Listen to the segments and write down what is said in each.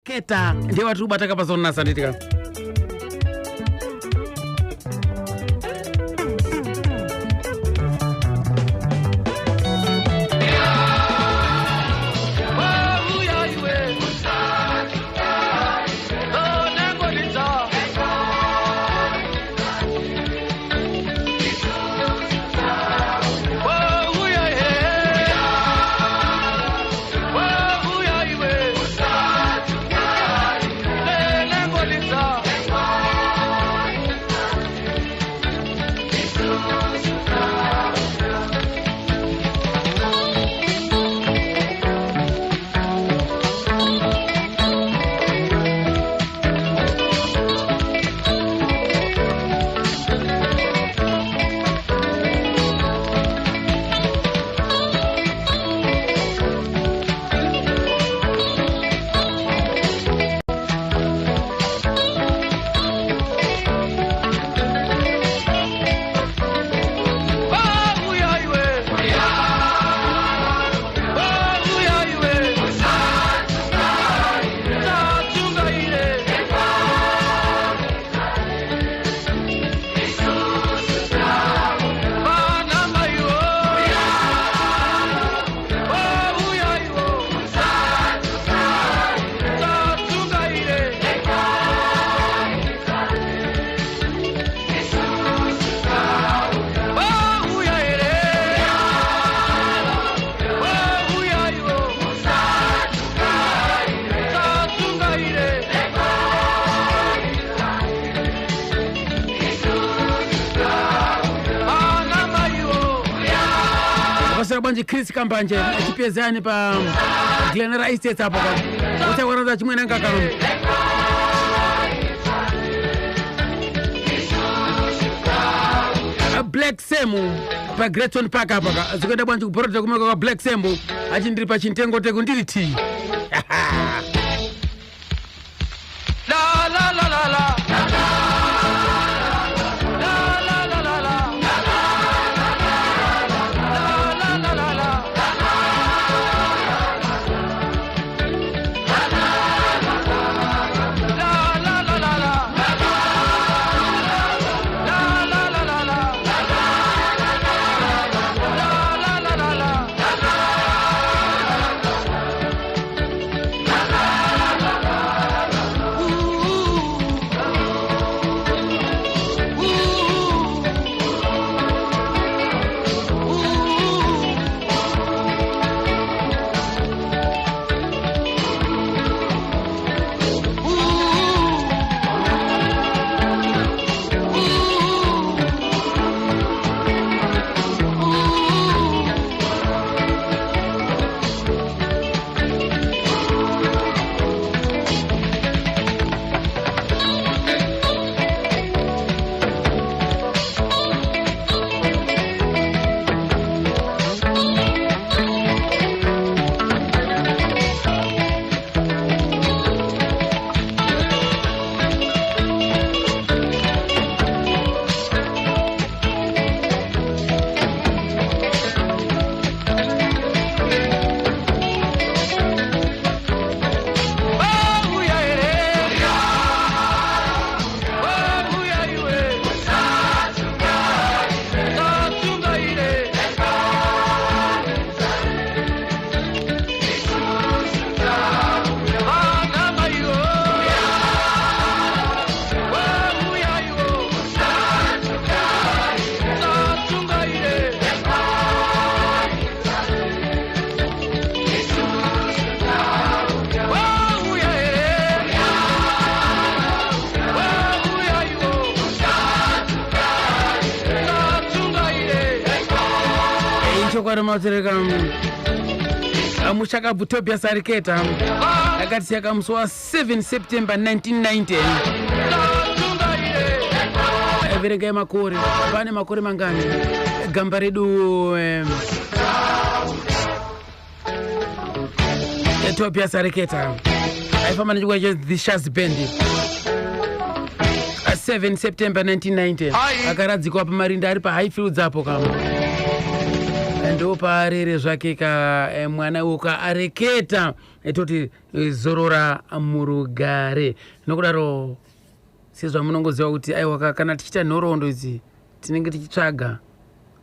Keta ndiye vatiri kubata kapazonasa nditika. Pasera bwanji Chris Kambanje chipezani pa Glenera Estate apo ka. Uchawaradza chimwe nanga kano. Black Sam pa Greaton Park apa ka. Zikuenda bwanji kuporota kumwe kwa Black Sam achi ndiri pa chintengo teko ndiri tii. La la la la la. La la la la la. La la la la la. La la la la la. La la la la la. La la la la la. Chokwadi matereka muchakabvu Tobias Ariketa akatisiya musi wa 7 September 1990. Verengai makore, pane makore mangani gamba redu Tobias Ariketa aifamba nechikwa che The Shaz Band. 7 September 1990 Ai. akaradzikwa pamarinda ari paHighfields apo kama. Ndopaarere zvake ka mwana uka areketa, toti zorora murugare. Nokudaro sezvamunongoziva kuti aiwa, kana tichiita nhoroondo idzi tinenge tichitsvaga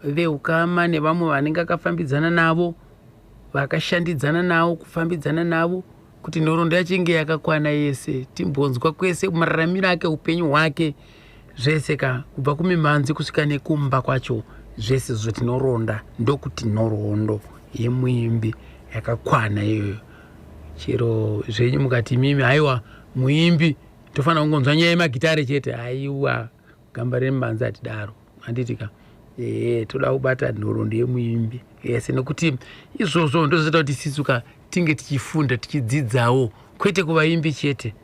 veukama nevamwe vanenge akafambidzana navo, vakashandidzana navo, kufambidzana navo, kuti nhoroondo yacho inge yakakwana yese, timbonzwa kwese mararamiro ake, upenyu hwake, zvese ka, kubva kumimhanzi kusvika nekumba kwacho, zvese zvo tinoronda. Ndokuti nhoroondo yemuimbi yakakwana iyoyo. Chero zvenyu mukati mimi, haiwa, muimbi tofanira kungonzwa nyaya yemagitare chete, haiwa, gamba remimhanzi hatidaro, handiti ka? Ehe, toda kubata nhoroondo yemuimbi yese, nekuti izvozvo ndozvoita kuti isisu ka tinge tichifunda, tichidzidzawo, kwete kuvaimbi chete.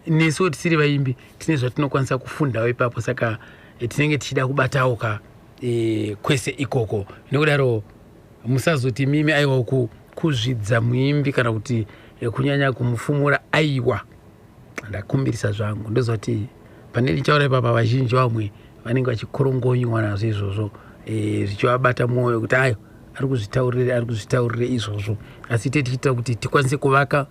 Nesuwo tisiri vaimbi tine zvatinokwanisa kufundawo ipapo. Saka tinenge tichida kubatawo ka kwese ikoko. Nekudaro musazoti mimi, aiwa, kuzvidza muimbi kana kuti kunyanya kumufumura. Aiwa, ndakumbirisa zvangu. Ndoziva kuti pane ndichaura ipapa vazhinji vamwe vanenge vachikorongonywa nazvo izvozvo, zvichivabata mwoyo kuti ayo ari kuzvitaurire, ari kuzvitaurire izvozvo. Asi te tichiita kuti tikwanise kuvaka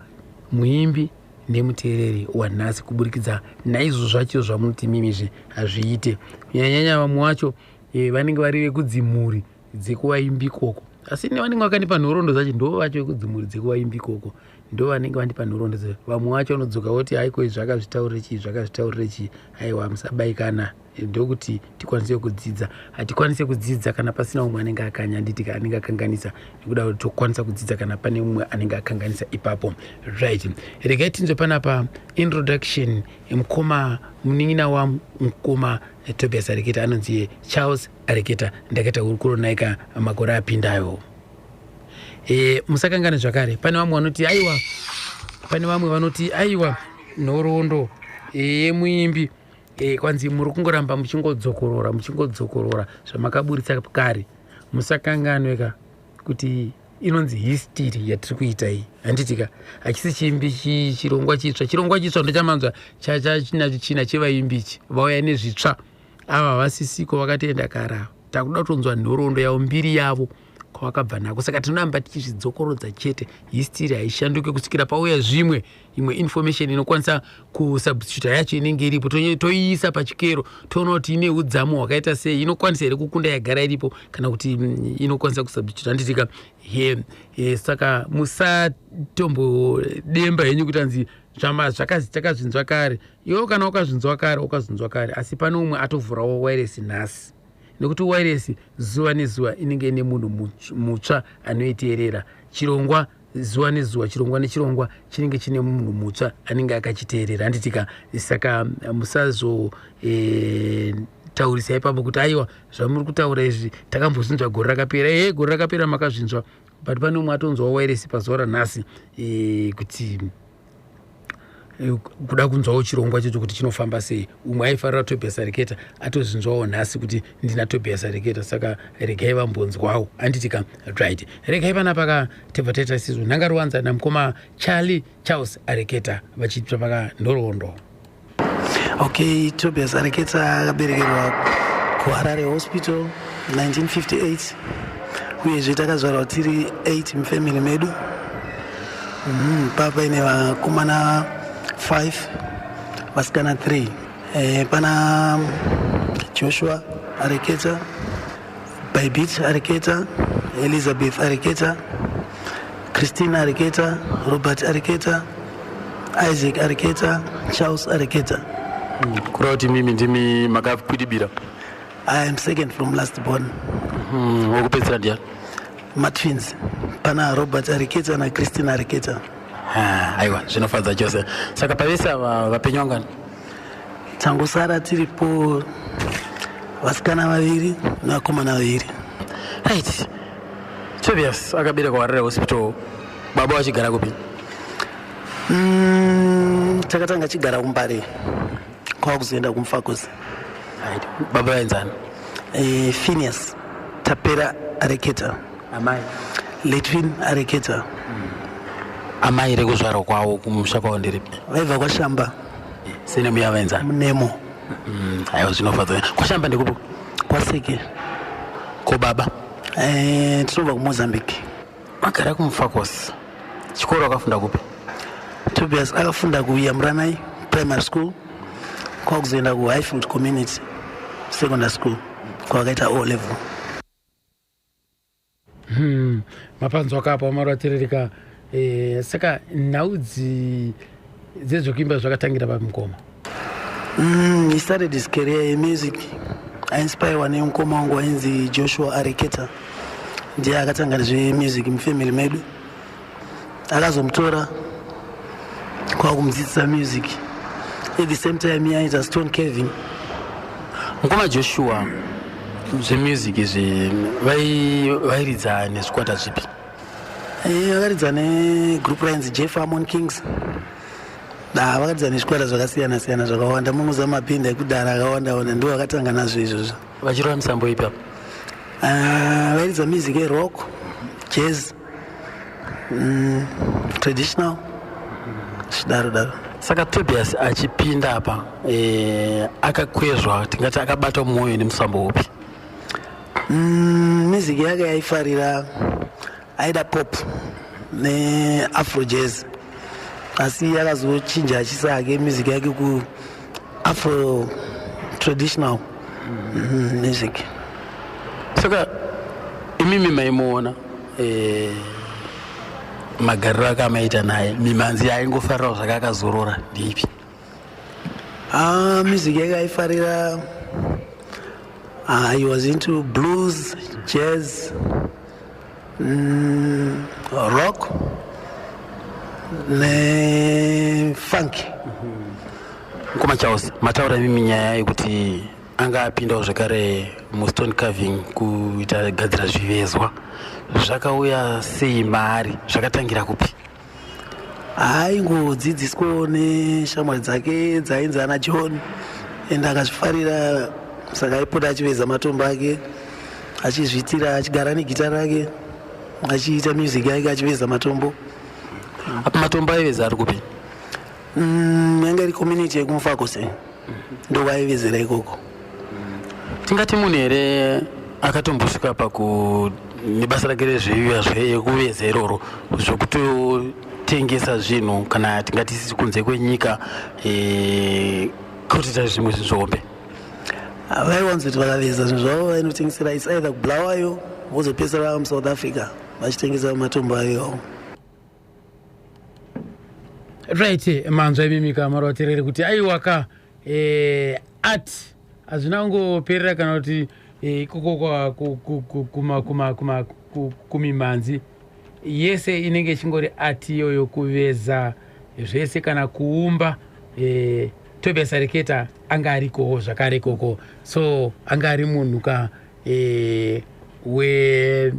muimbi nemuteereri wanhasi kuburikidza naizvo zvacho zvamunoti mimizve hazviite. Kunyanyanyanya vamwe vacho vanenge vari vekudzimhuri dzekuvaimbi ikoko, asi nevanenge vakandipa nhoroondo dzacho ndo vacho vekudzimhuri dzekuvaimbi ikoko, ndo vanenge vandipa nhoroondo dzacho. Vamwe vacho vanodzoka voti, "Haiko, izvi zvakazvitaurire chii, zvakazvitaurire chii?" Aiwa, musabaikana. Ndokuti tikwanise kudzidza. Hatikwanise kudzidza kana pasina umwe anenge akanya, handiti, anenge akanganisa. Nekuda kuti tokwanisa kudzidza kana pane umwe anenge akanganisa ipapo. Right, regai tinzwe panapa introduction mukoma, munin'ina wamukoma Tobias Areketa, anonzi Charles Areketa. Ndakaita hurukuro naika makore apindayo. Musakangane zvakare, pane vamwe vanoti aiwa, pane vamwe vanoti aiwa, nhoroondo yemuimbi kwanzi muri kungoramba muchingodzokorora, muchingodzokorora zvamakaburitsa kare. Musakanganwe ka kuti inonzi history yatiri kuita iyi, handitika? Hachisi chimbi chirongwa chitsva. Chirongwa chitsva ndochamanzwa chachinacho china chevaimbi ichi, vauya nezvitsva. Ava vasisiko, vakatoenda kare ava. Takuda kutonzwa nhoroondo yavo, mbiri yavo, kwavakabva nako. Saka tinoramba tichizvidzokorodza chete. History haishanduki kusvikira pauya zvimwe, imwe information inokwanisa kusubstituta yacho inenge iripo. Toiisa pachikero, toona kuti ine udzamu hwakaita sei, inokwanisa here kukunda yagara iripo, kana kuti inokwanisa kusubstituta, handitika? Saka musatombodemba henyu kuti anzi zvakazi takazvinzwa kare. Iwe kana wakazvinzwa kare, wakazvinzwa kare, asi pane umwe atovhurawo wireless nhasi, nekuti wireless zuva nezuva inenge ine munhu mutsva anoiteerera. Chirongwa zuva nezuva, chirongwa nechirongwa chinenge chine munhu mutsva anenge akachiteerera, handitika? Saka musazo taurisa ipapo kuti, "Aiwa, zvamuri kutaura izvi takambozvinzwa gore rakapera." Ehe, gore rakapera makazvinzwa, but pane umwe atonzwawo wireless pazuva ranhasi, kuti kuda kunzwawo chirongwa chocho kuti chinofamba sei. Umwe aifarira Tobias Areketa atozvinzwawo nhasi kuti ndina Tobias Areketa, saka regai vambonzwawo, handitika? Right, regai panapa ka tebva taita sizvo nhangaruwanza namukoma Charlie Charles Areketa vachitsva paka nhoroondo. Okay, Tobias Areketa akaberekerwa kuHarare Hospital 1958, uyezve takazvarwa tiri 8 mufamily medu. Paine vakomana 5, vasikana 3. Pana Joshua Areketa, Baibit Areketa, Elizabeth Areketa, Christina Areketa, Robert Areketa, Isaac Areketa, Charles Areketa. Kureva kuti mimi ndimi makakwidibira? I am second from last born. Wokupedzisira ndiani? Matwins, pana Robert Areketa naChristina Areketa. Ah, aiwa, zvinofadza chose. Saka pavese ava vapenyu vangani? Tangosara tiripo vasikana vaviri nevakomana vaviri. Right, Tobias akaberekwa Harare Hospital, baba vachigara kupi? Takatanga chigara kuMbare, kwakuzoenda kuMufakose. Right, baba vaenzani? Phineas Tapera Areketa. Amai? Letwin Areketa. Amai rekuzvarwa kwavo, kumusha kwavo nderipi? Vaibva kwaShamba. Senemuya vaenzani? Munemo. Aiwa, zvinofadza. KwaShamba ndekupi? KwaSeke. Ko. Ko baba? Tinobva kuMozambique. Magara kuMufakose. Chikoro wakafunda kupi? Tobias akafunda kuYamuranai Primary School, kwakuzoenda kuHighfield Community Secondary School kwakaita O level. Mapanzwa kapa maroaterereka. Saka nhau dzezvekuimba zvakatangira pamukoma? He started his career in music ainspirewa nemukoma wangu wainzi Joshua Areketa. Ndiye akatanga nezvemusic mufamily medu. Akazomutora kwakumudzidzisa music. At the same time iye aita stone carving. Mukoma Joshua, zvemusic izvi vairidza nezvikwata zvipi? Vakaridza negroup rainzi Jeff Amon Kings. Da vakaridza nezvikwata zvakasiyana siyana zvakawanda. Munoziva mabhendi ekudhara akawanda wanda, ndo vakatanga nazvo izvozvo. Vachirova misambo ipi apa? Vairidza music yerock, jazz, traditional, zvidaro daro. Saka Tobias achipinda apa, akakwezva, tingati akabatwa mwoyo nemusambo upi? Music yake yaifarira aida pop neafro jazz, asi akazochinja achisa hake music yake kuafro traditional music. Saka imimi maimuona, magariro ake amaita naye, mimhanzi yaaingofarirawo zvake akazorora ndeipi? Ah, music yake aifarira, he was into blues, jazz, rock nefunk. Mukoma Charles, mataura imimi nyaya yekuti anga apindawo zvekare mustone carving, kuita gadzira zvivezwa. Zvakauya sei maari? Zvakatangira kupi? Aingodzidziswawo neshamwari dzake dzainzi ana John, and akazvifarira. Saka aipota achiveza matombo ake achizviitira, achigara negita rake, achiita music yake achiveza matombo. Apa matombo aiveza ari kupi? Yanga iri community yekuMufakose, ndokwaivezera ikoko. Tingati munhu here akatombosvika paku nebasa rake rezveiya zvekuveza iroro, zvokutotengesa zvinhu, kana tingati isisi kunze kwenyika, kutoita zvimwe zvinhu zvihombe? Vaiwanzoti vakaveza zvinhu zvavo vainotengesera, its either kuBulawayo, vozopedzisira muSouth Africa vachitengesa matombo ayo iwawo. Right, manzwa imimika marovatereri kuti aiwaka, art hazvina kungoperera kana kuti ikoko kumimhanzi yese inenge ichingori art iyoyo, kuveza zvese kana kuumba. Tobias Areketa anga arikowo zvakare ikoko, so anga ari munhu ka we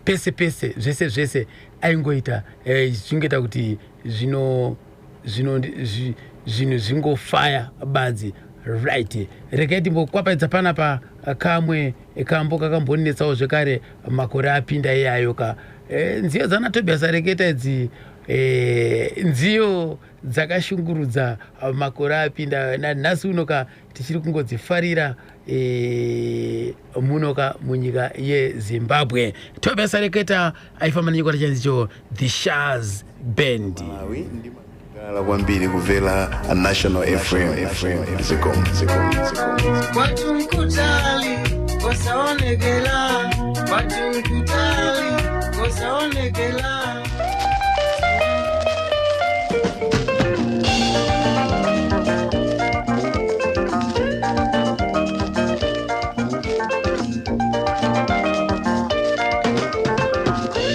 pese pese, zvese zvese aingoita, zvichingoita kuti zvino zvino zvinhu zvingofaya badzi. Right, regai timbokwapaidza panapa kamwe kambo kakambonetsawo zvekare makore apinda iyayo ka. Nziyo dzana Tobias Areketa idzi, nziyo dzakashungurudza makore apinda. Nanhasi uno ka tichiri kungodzifarira munoka munyika yeZimbabwe. Tobias Areketa aifamba nechikwata chanzicho The Shaz Band. Malawi ndi magala kwambiri kumvera National FM. Zikomo, zikomo, zikomo. Kwatu nkutali kosaonekela, kwatu nkutali kosaonekela.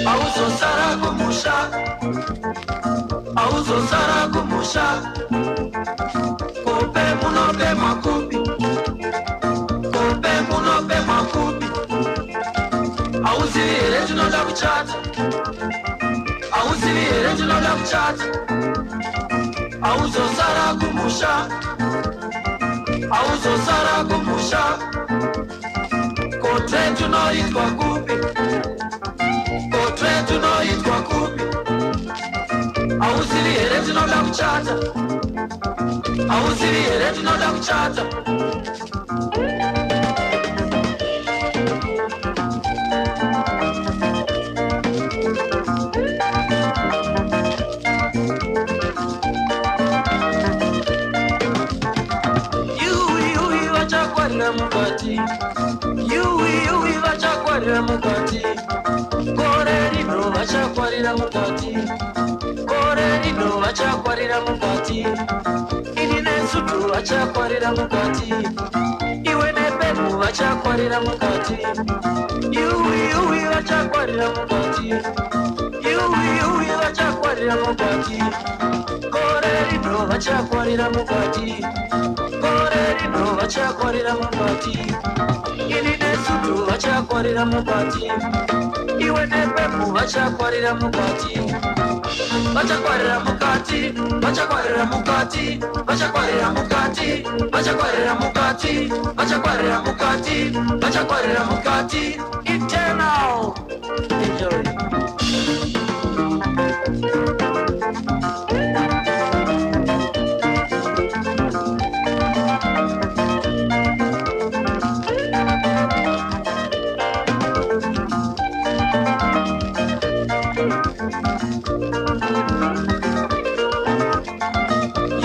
Auzosara kumusha, auzosara kumusha, kope munopemwa kupi, kope munopemwa kupi? Auzivi here tinoda kuchata? Auzivi here tinoda kuchata? Auzosara kumusha, auzosara kumusha, kote tunoitwa kupi, kotwe tunoitwa kupi? Auzivi here tinoda kuchata? Auzivi here tinoda kuchata? vachakwarira mukati. Yuwi yuwi vachakwarira mukati. Gore rino vachakwarira mukati. Gore rino vachakwarira mukati. Ini nesutu vachakwarira mukati. Iwe nepemu vachakwarira mukati. Yuwi yuwi vachakwarira mukati. Yuwi yuwi vachakwarira mukati. Gore rino vachakwarira mukati. Gore rino vachakwarira mukati. Ini nesutu vachakwarira mukati. Iwe nepemu vachakwarira mukati. Vachakwarira mukati, vachakwarira mukati, vachakwarira mukati, vachakwarira mukati, vachakwarira mukati, vachakwarira mukati. Eternal. Enjoy.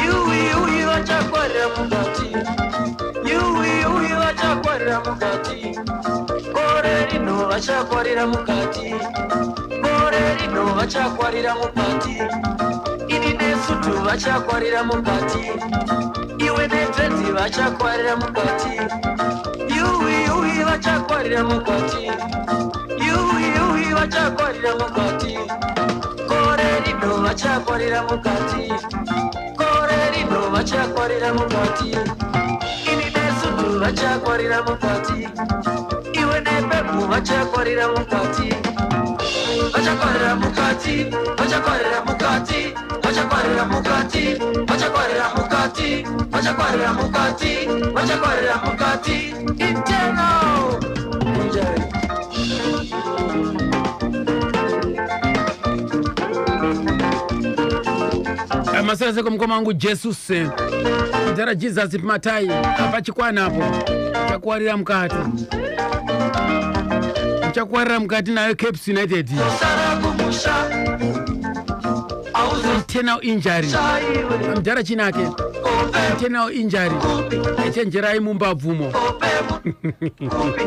Yuwi yuwi vachakwarira mukati. Yuwi yuwi vachakwarira mukati. Gore rino vachakwarira mukati. Gore rino vachakwarira mukati. Ini nesutu vachakwarira mukati. Iwe nedredzi vachakwarira mukati. Yuwi yuwi vachakwarira mukati. Yuwi yuwi vachakwarira mukati. Gore rino vachakwarira mukati. Gore rino vachakwarira mukati. Ini nesutu vachakwarira mukati. Iwe nepepu vachakwarira mukati. Vachakwarira mukati, vachakwarira mukati, vachakwarira mukati, vachakwarira mukati, vachakwarira mukati, vachakwarira mukati. Eternal. Enjoy. Masara seko mukoma wangu Jesus, mudhara Jesus matai apachikwana apo chakuwarira mukati, muchakuwarira mukati nayo Caps United. Sara kumusha. Internal injury. Auzoshaiwe. Mudhara chinake Ope internal injury. kupi. Chenjerai mumbabvumo. Ope kupi.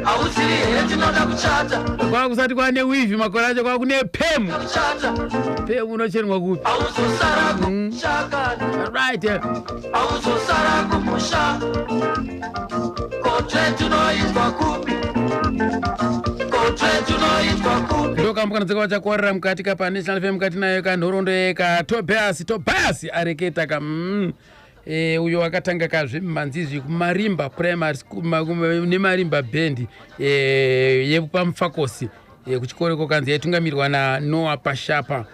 Hauzivi here tinoda kuchata. Kwakusati kwane wivhi makore acho, kwakune pemu. Kuchata. Pemu unochenwa kupi? Hauzosara kumusha kana. Right. Hauzosara kumusha. Kotre tunoitwa kupi? Kotre tunoitwa kupi? Ndokambukanadzika vachakuwarira mukati ka paNational FM mukati nayo kanhoroondo yeka Tobias areketa ka uyo akatanga kazvemimhanzi izvi kuMarimba Primary School, neMarimba Band yepaMufakosi, kuchikoro iko kanzi yaitungamirwa naNoah Pashapa,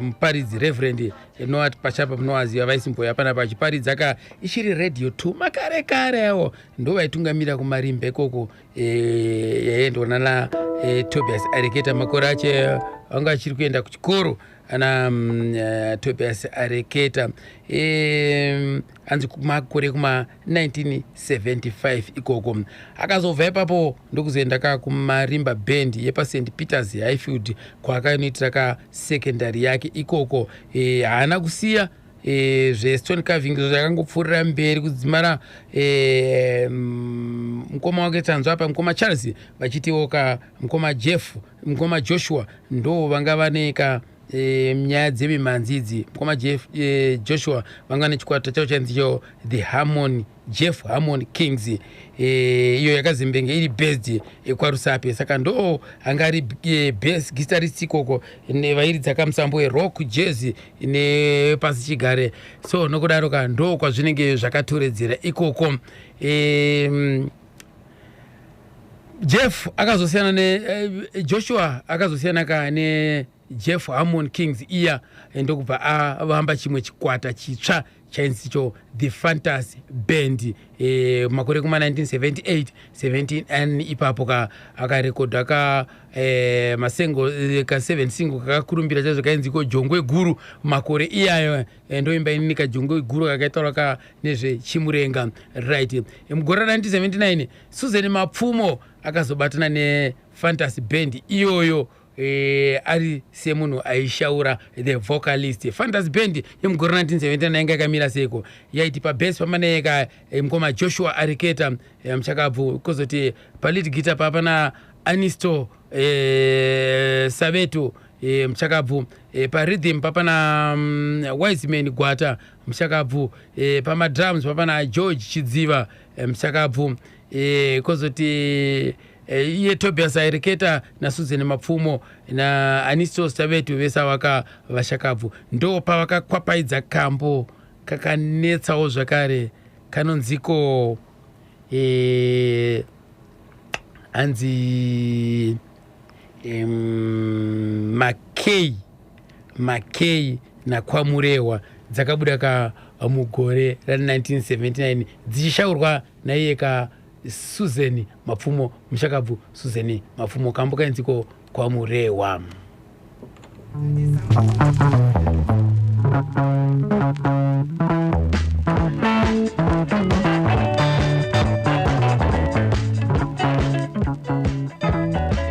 muparidzi Reverend Noah Pashapa, munowaziva vaisimboya panapa achiparidza ka ichiri Radio 2 makare kare awo, ndo vaitungamira kuMarimba ikoko, yaiendwa nana Tobias Areketa. Makore acho anga achiri kuenda kuchikoro ana Tobias Areketa, anzi kumakore kuma 1975 ikoko. Akazobva ipapo ndokuzoenda ka kuMarimba Band yepaSt Peters Highfield kwaakanoitira ka secondary yake ikoko. Haana kusiya zvestone carving zvakangopfuurira mberi kudzimara mukoma wake tanzwa apa mukoma Charles vachitiwo ka mukoma Jeff, mukoma Joshua ndo vanga vane ka nyaya dzemimhanzi idzi. Mukoma Jeff, Joshua vanga nechikwata chavo chainzi cho the Harmony, Jeff Harmony Kings, iyo yakazimbenge iri based kwaRusape. Saka ndo anga ari bass guitarist ikoko, vairidza kamusambo werock, jazz nepasi chigare. So nokudaro ka ndo kwazvinenge zvakatoredzera ikoko. Jeff akazosiyana ne Joshua akazosiyana ka neJeff Harmon Kings iya, ndokubva avamba chimwe chikwata chitsva chainzi cho the Fantasy Band, makore kuma 1978 79 ipapo ka akarekodha ka masengo ka 7 single kakakurumbira chaizvo kainzi ko Jongwe Guru. Makore iyayo ndoimba inini kaJongwe Guru kakaitaura ka nezvechimurenga. Right. Mugore ra 1979 Susan Mapfumo akazobatana neFantasy Band iyoyo. ari semunhu aishaura, the vocalist. Fantasy Band yemugore 1979 yanga yakamira seiko? Yaiti pabass pamaneyeka mukoma Joshua Ariketa, muchakabvu. Kozoti palead guitar papana Anisto Savetu, muchakabvu. Parhythm papana Wiseman Gwata, muchakabvu. Pamadrums papana George Chidziva, muchakabvu. Kozoti iye Tobias Aireketa naSusan Mapfumo naAnistos Tavetu, vese vaka vashakabvu. Ndo pavakakwapaidza kambo kakanetsawo zvakare kanonziko hanzi Makei Makei naKwamurehwa, dzakabuda ka mugore ra1979, dzichishaurwa naiye ka Susan Mapfumo, mushakabvu Susan Mapfumo. Kambo kainziko Kwamurehwa.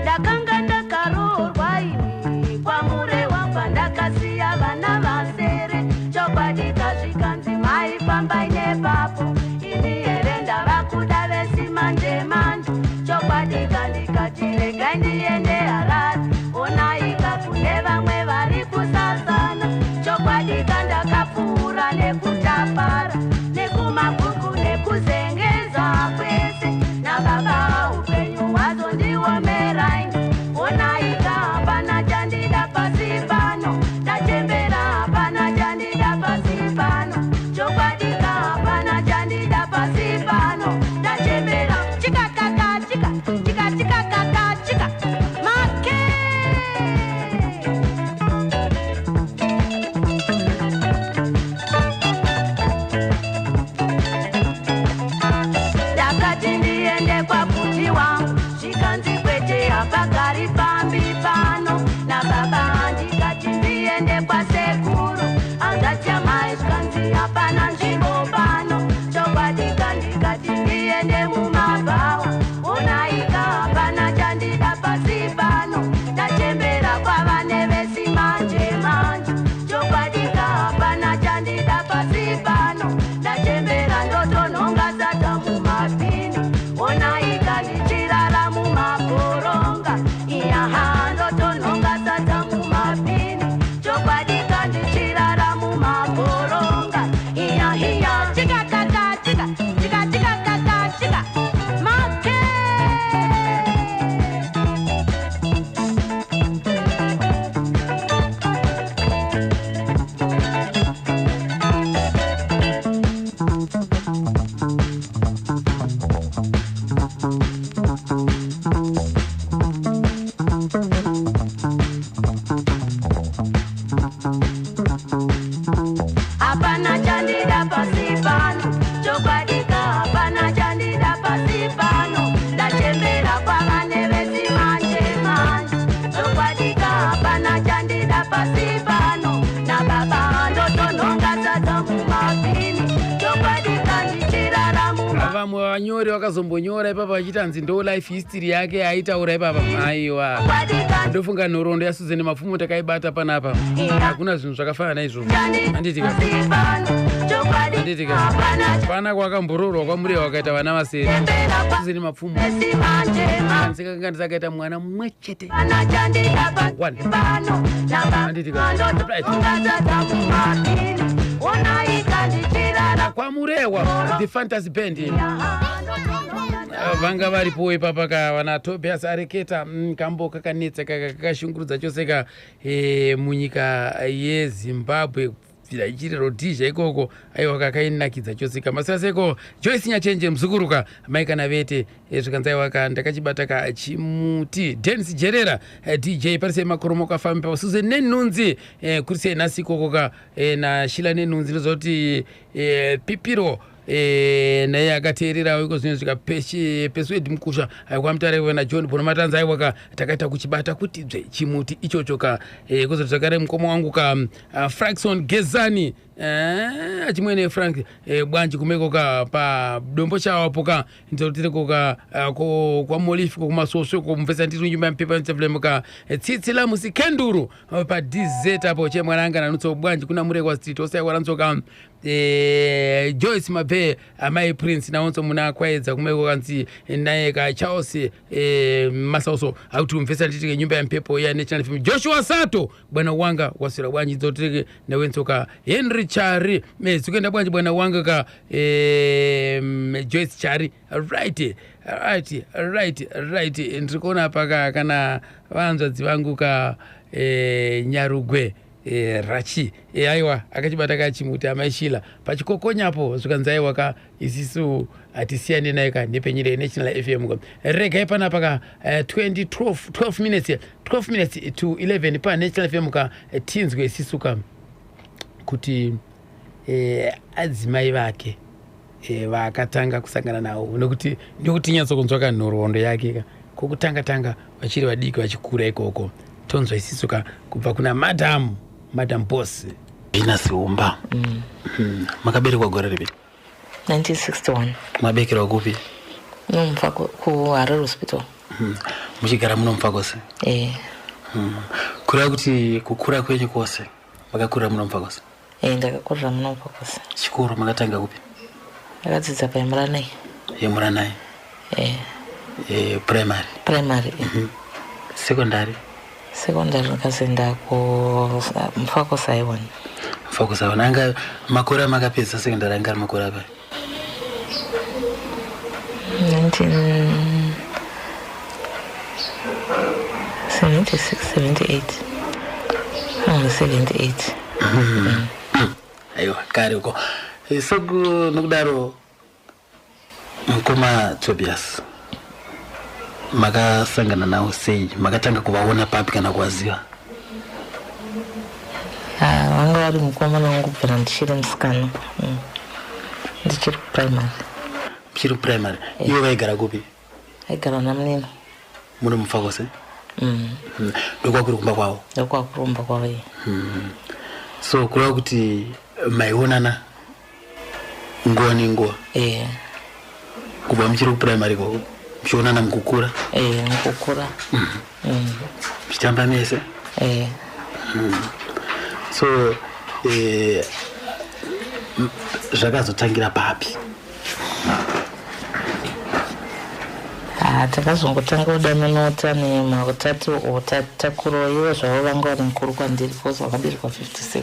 Ndakanga ndakaroorwa ini kwaMurehwa, kwandakasiya vana vasere. Chokwadi kazvikanzi maifambai nepapo, ini here ndava kuda vesimanje manje. Chokwadi kandikati regai ndiende Harare, onaika kune vamwe vari kusasana. Chokwadi kandakapfuura nekutapara nekuMabvuku nekuzengeza kwese nababa, upenyu hwazondiomeraini. Onaika hapana chandida pasi pano, ndachembera, hapana chandida pasi pano. Chokwadika hapana chandida pasi pano, ndachembera. Chikakaka chika chika chikakaka chika make. Ndakati ndiende kwakuti wangu, zvikanzi kwete, hapagari pambi pano nababa. Ndikati ndiende kwasekuru angatyamai, zvikanzi hapana nzvimbo pano. Chokwadika ndikati ndiende mumabhawa, onaika hapana chandida pasi pano, ndachembera, kwava nevesimanje manje. Chokwadika hapana chandida pasi pano, ndachembera, ndotonhonga sadza mumapini, onaika ndichirara mumagoronga. Iyaha, ndotonhonga sadza mumapini, chokwadika ndichirara mumagoronga. Iya iya, chikakaka chika chika chikakaka chika make. Hapana chandida pasi pano, chokwadika hapana chandida pasi pano, ndachembera, kwava nevesimanje manje. Chokwadika hapana chandida pasi pano nababa, ndotonhonga sadza mumapini, chokwadika ndichirara muma Vamwe vanyori vakazombonyora ipapa vachiti hanzi ndo life history yake aitaura ipapa. Aiwa, Chokwadika ndofunga nhoroondo yaSusan Mapfumo takaibata panapa. Hakuna zvinhu zvakafanana naizvozvo, handitika? Pasi pano, chokwadi Handitika? hapana Pana kwakamboroorwa kwaMurehwa, wakaita vana vasere. chembera Susan Mapfumo vesimanje manje. Kanzi akaita mwana mumwe chete. Hapana chandida pasi One. pano. Handitika? Right. Nababa, sadza mumapini, onaika ndichirara. KwaMurehwa, the Fantasy Band vanga varipo ipapa ka vana Tobias Areketa. Kambo kakanetsa kaka, kakashungurudza chose ka munyika yeZimbabwe, kubvira ichiri Rhodesia ikoko. Aiwa, kakainakidza chose ka. Masiraseko Joyce Nyachenje, muzukuruka mai kana vete, zvikanzi aiwa ka ndakachibata ka chimuti. Denis Jerera, DJ parisei makoromo kafambi pa Susan Nenhunzi, kuri sei nhasi ikoko ka, naShila Nenhunzi, ndozoti pipiro. Naye akateererawo iko zvino svika Peswedi Mukusha kwamutare naJohn Bonomatanza. Aiwa ka, takaita kuchibata kuti dzve chimuti ichocho ka. Kuzoti zvakare mukoma wangu ka, Frankson Gezani, achimwene Frank, bwanji kumeko ka padombo chawapo ka, ndinotireko ka kwaMolifi kumasoswe kumvesa ndiri nyumba yampepa ntsevulemo ka, tsitsi la musikenduru pa DZ apo chemwananga nanutso bwanji kuna Murekwa Street osaiwaranzoka, Joyce Mabve, amai Prince naonso muna kwaedza kumeko kanzi naye ka Charles Masauso akuti umvesa nditike nyumba ya mpepo ya National FM. Joshua Sato, bwana wanga, waswera bwanji? Dzotike nawentsoka Henry Chari, zikuenda bwanji bwana wanga ka, Joyce Chari? Right, ndiri kuona paka kana vanzvadzi vangu ka, Nyarugwe, Rachi, aiwa akachibata kachimuti amaishila pachikokonyapo zvikanzi aiwa ka, isisu hatisiyane naye ka nhepenyire National FM ka. Regai panapa ka, 20 12 minutes, 12 minutes to 11 pa National FM ka, tinzwe isisu ka kuti adzimai vake vakatanga kusangana navo, nekuti nekuti nyatsokunzwa ka nhoroondo yake ka kwokutanga tanga vachiri vadiki vachikura ikoko. Tonzwa isisu ka kubva kuna Madam Boss Vina Siumba. Makaberekwa gore ripi? 1961. Mabekerwa kupi? Nomfa kuHarare Hospital. Muchigara muno Mufakose? Eh. Kureva kuti kukura kwenyu kwose makakurira muno Mufakose? Eh, ndakakurira muno Mufakose. Chikoro makatanga kupi? Ndakadzidza paImuranai. YeMuranai? Eh. Primary? Primary, eh. Secondary? Secondary ndikazoenda kuMufakose High One. Mufakose High One. Anga makore amakapedza secondary anga ari makore apai? 1976, 78, 78. Aiwa, kare uko. So nokudaro mukoma Tobias makasangana navo sei? Makatanga kuvaona papi kana kuvaziva? Ah, vanga vari mukomana wangu kubvira ndichiri musikana. Ndichiri kuprimary. Muchiri kuprimary. Ivo vaigara kupi? Aigara namunini. Muno Mufakose? Mm. Ndokwakuri kumba kwavo? Ndokwakurumba kwavo iye. So kureva kuti maionana nguva nenguva? Eh. Kubva muchiri kuprimary ikoko muchionana mukukura? Eh, mukukura. Muchitamba mese? Eh. So zvakazotangira papi? Ah, takazongotanga kudanana tane matatu o takuro. Ivo zvavo vanga vari mukuru kwandiri because vakaberekwa 57.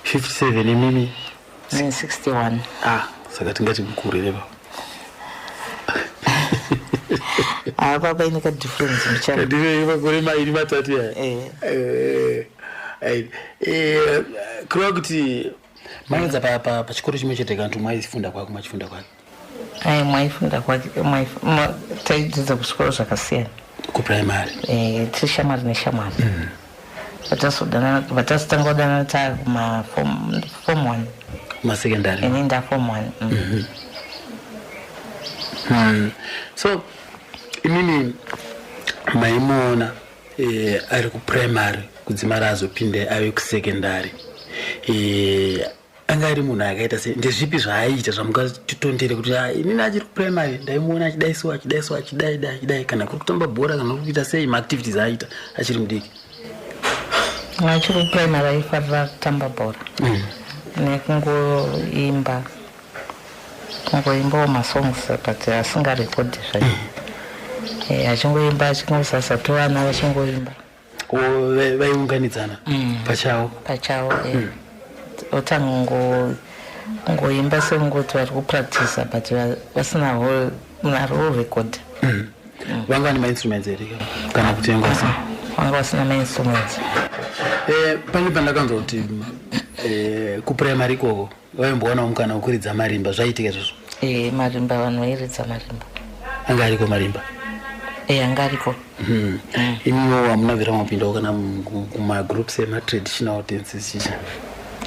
57, imimi? Ne 61. Ah, saka tingati mukuru here pa? Apa paine kadifference mbichana. Ndine makore mairi matatu ya. Eh. Kureva kuti maedza pachikoro chimwe chete kana kuti mwaifunda kwako machifunda kwake? Ai, mwaifunda kwake, taidzidza kuzvikoro zvakasiyana. Kuprimary? Eh, tiri shamwari neshamwari. Vatazotanga kudanana taakuma form one. Kumasekendary? Ini nda form one. So imini maimuona ari kuprimary kudzimara azopinde ave kusekendary, anga ari munhu akaita sei? Ndezvipi zvaaiita zvamungatitondere kuti, "Ah, inini achiri kuprimary ndaimuona achidai so, achidai so, achidai dai, achidai," kana kuri kutamba bhora kana kuri kuita sei, maactivities aaita achiri mudiki? Achiri kuprimary aifarira kutamba bhora nekungoimba, kungoimbawo masongs, but asingarekodhi zvacho. Achingoimba, achingozasa tovana vachingoimba. O, vaiunganidzana pachavo? Pachavo, eh. Otanga kungoimba sekungoti vari kupractisa, but vasina munhu ari kurekodha. Vanga vane mainstruments here kana kuti vanga vasina? Vanga vasina mainstruments. Pane pandakanzwa kuti kuprimary ikoko vaimbowanawo mukana wekuridza marimba. Zvaiitika izvozvo? Eh, marimba, vanhu vairidza marimba. Anga ariko marimba? Eh, anga ariko. Imiwo hamuna bvira mapindawo kana kumagroups ematraditional dances chicha?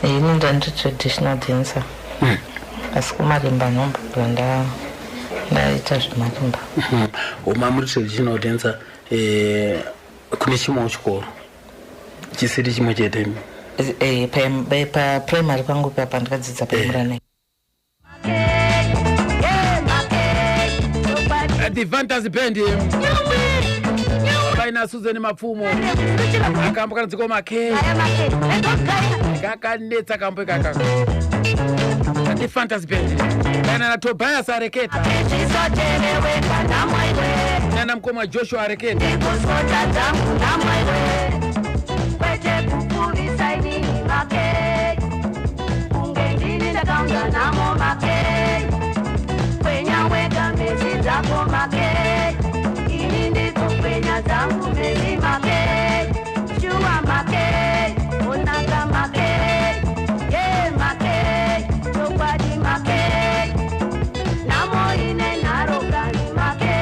Eh, ini ndandiri traditional dancer. Asi kumarimba ndombobva ndaita zvemarimba. Uma muri traditional dancer, kune chimwewo chikoro chisiri chimwe chete? Paprimary pangu pa pandakadzidza paimurane. The Fantasy Band vaina Susan Mapfumo, akambo kanonzi Makei, kakanetsa kambo ikaka. The Fantasy Band vaina naTobias Areketa nana mukoma Joshua Areketa. Ndikusota dzangu namwaiwe, kwete kupfuvisa inini make, kunge ndini ndakaunza namo make. Kwenya wega mhezi dzako make, ini ndikukwenya dzangu mhezi make. Shuwa make, onaka make, ye make, chokwadi make, namo ine nharo kani make.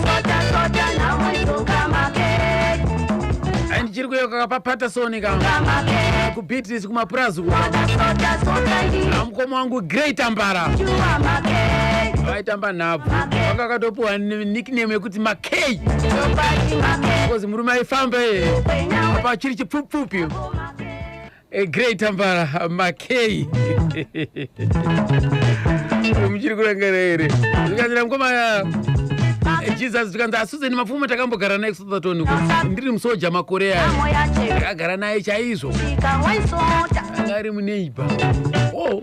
Sota sota namo idzoka make. Ndichiri kuyeuka paPaterson ka, Make. kuBeatrice, kumapurazi. Sota sota sota ini. Mukoma wangu Grey Tambara Shuwa make. vaitamba nhabvu, vanga vakatopiwa nickname yekuti Makei Chokwadi make. because murume aifamba iye Kwenya apa chiri chipfupfupi. make. Grey Tambara Makei, muchiri kurangara here? Zvikanzira mukoma Jesus, zvikanzi aSusan Mapfumo takambogara naye kuSoutherton, ndiri musoja makore aya. Namo yache. Takagara naye chaizvo. Shika waisota. Anga ari muneighbour. O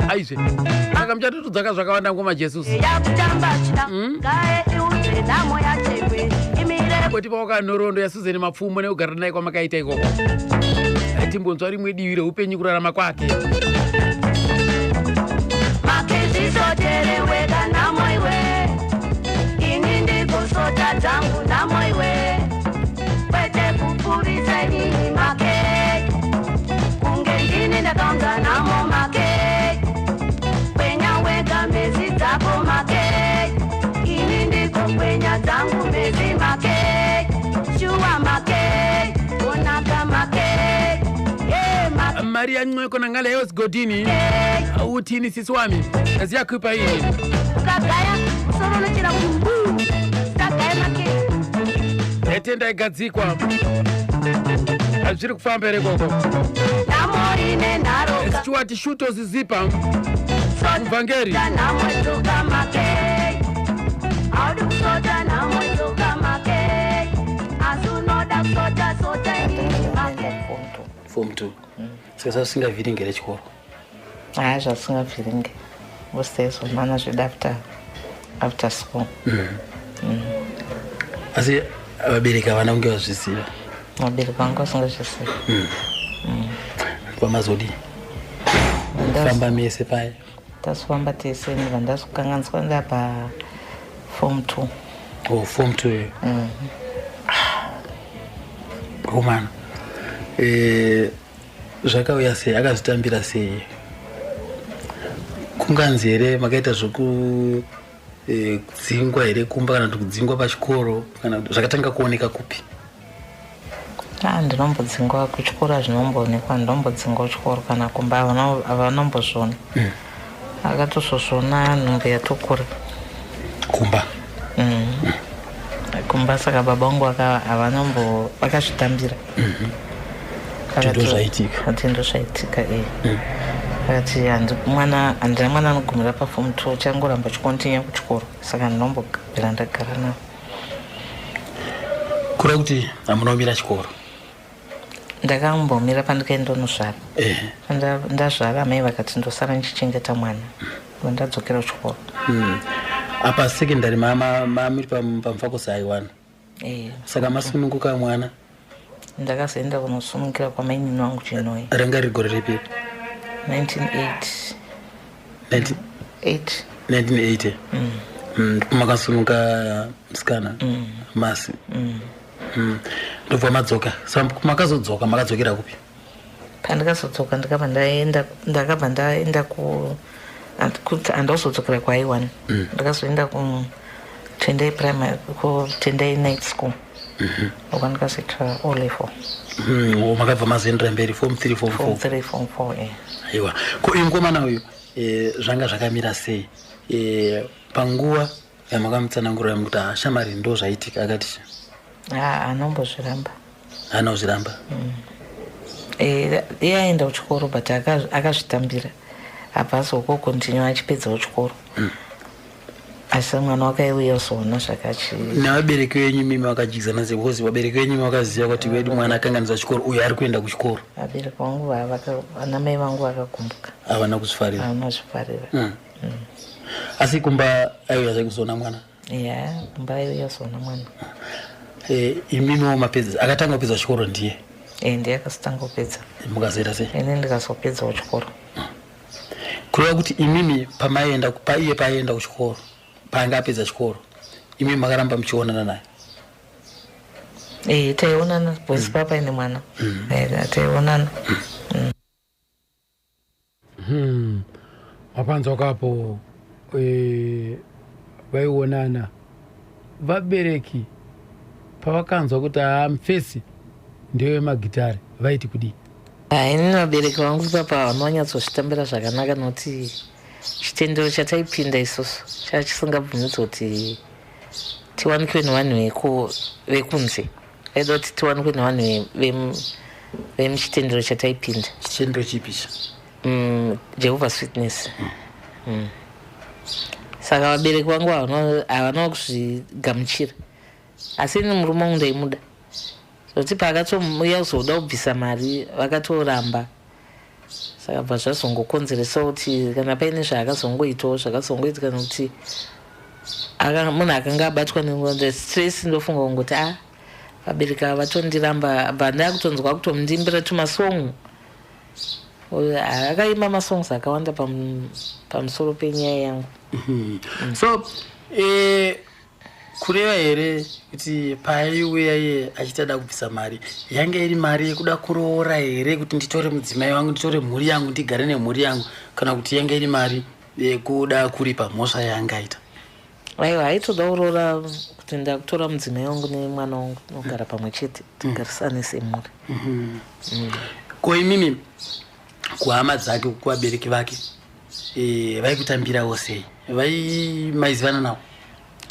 aizve, saka muchatotodzaka zvakawanda, ngoma Jesus. Yakutamba chida ngae iudze namo yachekwe imire. Kotipa wakanhoroondo yaSusan Mapfumo nekugara naye kwamakaita ikoko. Timbonzwa rimwe divi reupenyu, kurarama kwake. Make zvisotere wega namo iwe, ini ndikusota dzangu namo iwe, kwete kupfuvisa inini make, kunge ndini ndakaunza namo make. Kwenya wega mhezi dzako make, ini ndikokwenya dzangu mhezi make. Shuwa make, onaka make, ye make. Maria Ncweko nangale yosigodini, uthini sisi wami, ziyakhipha yini? Ukagaya musoro unochera kuti mbu, usagaya make. Tenda igadzikwa, zviri kufamba here ikoko? Namo ine nharoka. Stuart Shutos Zipa, muvhangeri. Sota namo idzoka make, haudi kusota namo idzoka make, asi unoda kusota sota inini make. Form two. Form two, saka sasingavhiringi here chikoro? Haa, zvasingabviringi, voseizomana zvedu after school. Asi vabereki havana kunge vazviziva? Vabereki vangu vasingazvizivi. Kwamazodii, famba mese paya? Tasifamba tese, ndibva ndazokanganiswa ndapa form two. O, form two iyo romana. Zvakauya sei, akazvitambira sei? Kunganzi here makaita zvoku kudzingwa here kumba, kana kuti kudzingwa pachikoro, kana kuti zvakatanga kuoneka kupi? A, ndinombodzingwa kuchikoro, hazvinomboonekwa. Ndinombodzingwa kuchikoro kana kumba havanombozviona. Akatozozviona nhumbu yatokura. Kumba? Kumba. Saka baba vangu havanombo vakazvitambira. Kuti ndozvaitika. Ati ndozvaitika e. Akati mwana, handina mwana anogumira paform two, changoramba chikontinya kuchikoro, saka ndinombobvira ndagara navo. Kureva kuti hamuna kumira chikoro? Ndakambomira pandikaenda nozvara. Ndazvara, mai vakati ndosara ndichichengeta mwana, ndadzokera kuchikoro. Apa secondary mamiri paMufakose aiwana? Eh. Saka masununguka mwana? Ndakazoenda kunosunungira kwamainini wangu Chinoi. Ranga riri gore ripi? 1988. 1980. Makasununga musikana masi. Ndobva madzoka. Saka makazodzoka, makadzokera kupi? Pandikazodzoka ndakabva ndaenda ku kuti handakuzodzokera kwaaiwan. Ndakazoenda kuTendai Primary, kuTendai Night School, uko ndikazoita O level. Makabva mazoendera mberi form 3, form Form 4? 3, form 4, eh. Aiwa, ko uyu mukomana uyu, zvanga zvakamira sei panguva yamakamutsanangurira mukuti, "Ah, shamari, ndo zvaitika," akati? Ha, anombozviramba. Haana kuzviramba? Eh, iye aenda kuchikoro, but akazvitambira, abva azokokontinua achipedzawo chikoro, asi mwana wakaiuya uzoona zvakachi. Nevabereki venyu mimi vakadyidzana sei? Because vabereki venyu mimi vakaziva kuti wedu mwana akanganisa chikoro, uyo ari kuenda kuchikoro? Vabereki vangu vana mai vangu vakagumbuka. Havana kuzvifarira? Havana zvifarira. Asi kumba aiuya zvai kuzoona mwana? Ya, kumba aiuya uzoona mwana. Imimiwo mapedza, akatanga kupedza chikoro ndiye? E, ndiye akazotanga kupedza. Mukazoita sei? Ini ndikazopedzawo chikoro. Kureva kuti imimi pamaienda, paiye paaienda kuchikoro, paanga apedza chikoro, imimi makaramba muchionana naye? E, taionana because papaine mwana. Eh, taionana. Mapanzwa kapo, vaionana. Vabereki pavakanzwa kuti haa, mufesi ndewemagitare, vaiti kudii? Ini vabereki vangu papa vanonyatsozvitambira zvakanaka, nokuti chitendero chataipinda isusu chava chisingabvumidzi kuti tiwanikwe nevanhu vekunze. Vaida kuti tiwanikwe nevanhu vemuchitendero chataipinda. Chitendero chipi ichi? Jehovah's Witness. Saka vabereki vangu havana kuzvigamuchira, asi ini murume wangu ndaimuda, zvokuti paakatouya kuzoda kubvisa mari vakatoramba. Saka bva zvazongokonzeresa kuti kana paine zvaakazongoitawo zvakazongoitika, nokuti munhu akanga abatwa nestress, ndofunga kungoti a vabereki ava vatondiramba, bva ndakutonzwa kutomundimbira tumasongs. Akaimba masongs akawanda pamusoro penyaya yangu. So kureva here kuti paaiuya iye achitada kubvisa mari, yange iri mari yekuda kuroora here, kuti nditore mudzimai wangu, nditore mhuri yangu, ndigare nemhuri yangu, kana kuti yange iri mari yekuda kuripa mhosva yaangaita? Aiwa, aitoda kuroora, kuti ndakutora mudzimai wangu nemwana wangu, tinogara pamwe chete, tigarisane semhuri. Ko imimi kuhama dzake, kuvabereki vake, vaikutambirawo sei? Vai maizivana navo?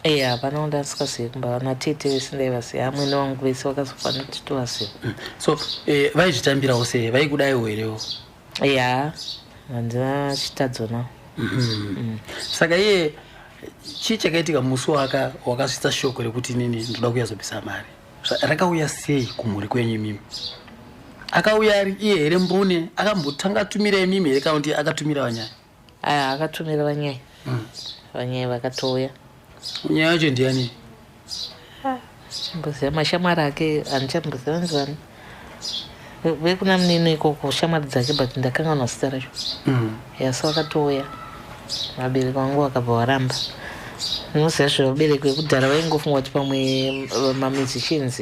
Eya, hapana undasikazivi kumba. Vana tete vese ndaivaziva, amwene vangu vese vakazofanira kuti tovaziva. So vaizvitambirawo sei? Vaikudaiwo herewo? Ya, handina chitadzo navo. Saka iye chii chakaitika musi wakasvitsa shoko rekuti inini ndoda kuyazobvisa mari? Rakauya sei kumhuri kwenyu imimi? Akauya ari iye here mbune? Akambotanga atumira imimi here, kana kuti akatumira vanyaya? Aya, akatumira vanyai. Vanyai vakatouya. Nyaya yacho ndiani? Chamboziva mashamwari ake, handichamboziva nzani, vekuna munino ikoko, shamwari dzake, but ndakanganwa zita racho. Yasi vakatouya, vabereki vangu vakabva varamba. Unoziva zvevabereki vekudhara, vaingofunga kuti pamwe mamusicians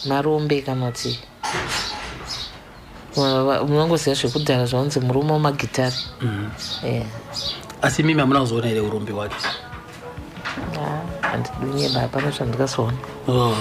marombe, kana kuti munongoziva zvekudhara zvaunzi murume wemagitari. Asi mimi hamuna kuzoona here urombe hwake? Handidunyeba, hapana zvandikazoona. Oh.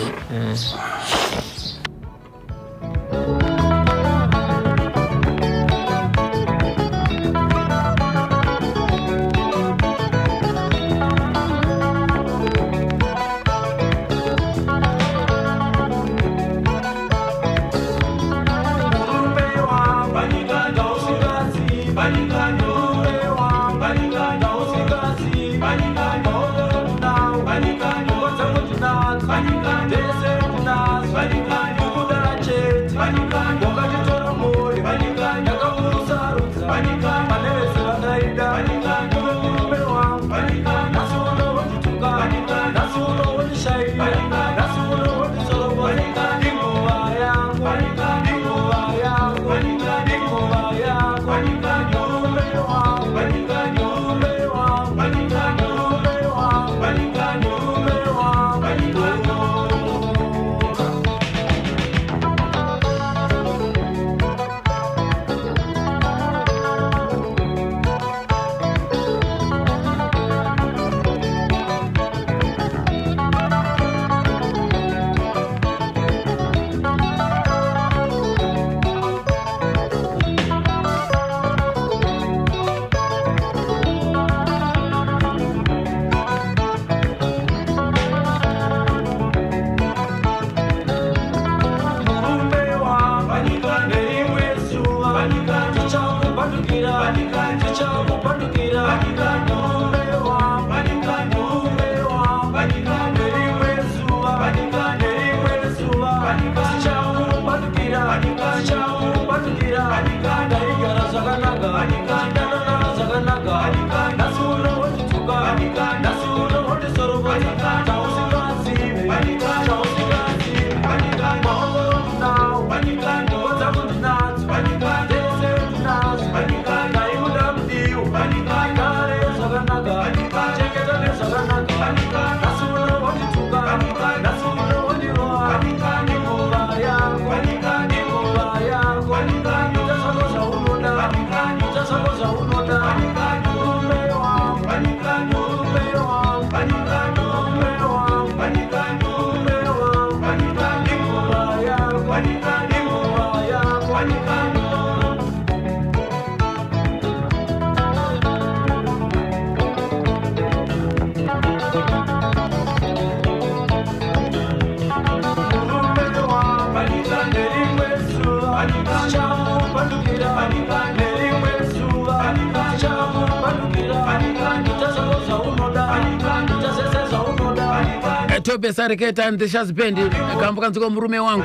Tobias Areketa and the Shaz Band, kambo kanziko murume wangu.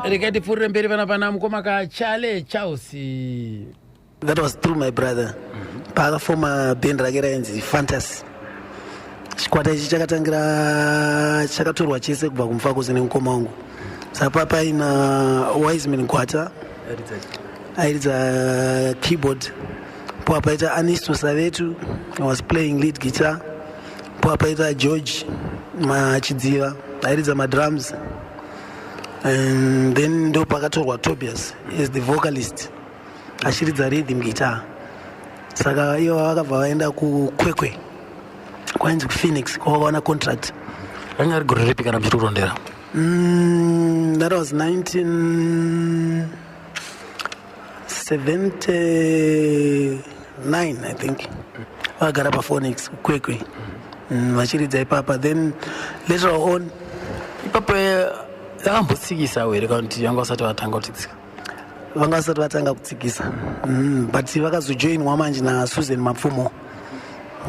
Regai tipfuurire mberi pana pana mukoma kaChale Charles. That was through my brother. Paakafoma band rake rainzi Fantasy. Chikwata ichi chakatangira, chakatorwa chese kubva kuMufakose nemukoma wangu. Saka paina Wiseman Gwata airidza keyboard, po paita Anisto Savetu was playing lead guitar, po paita George Machidziva airidza madrums, and then ndo pakatorwa Tobias as the vocalist achiridza rhythm guitar. Saka ivo vakabva vaenda kuKwekwe, kwainzi kuPhoenix, kwavakawana contract. Ranga ri gore ripi kana muchiri kurondera? That was 1979, I think. Vakagara paPhoenix kuKwekwe, vachiridza ipapa. Then later on Ipapo yakambotsikisa here kana kuti vanga vasati vatanga kutitsika? Vanga vasati vatanga kutsikisa, but vakazojoinwa manje naSusan Mapfumo.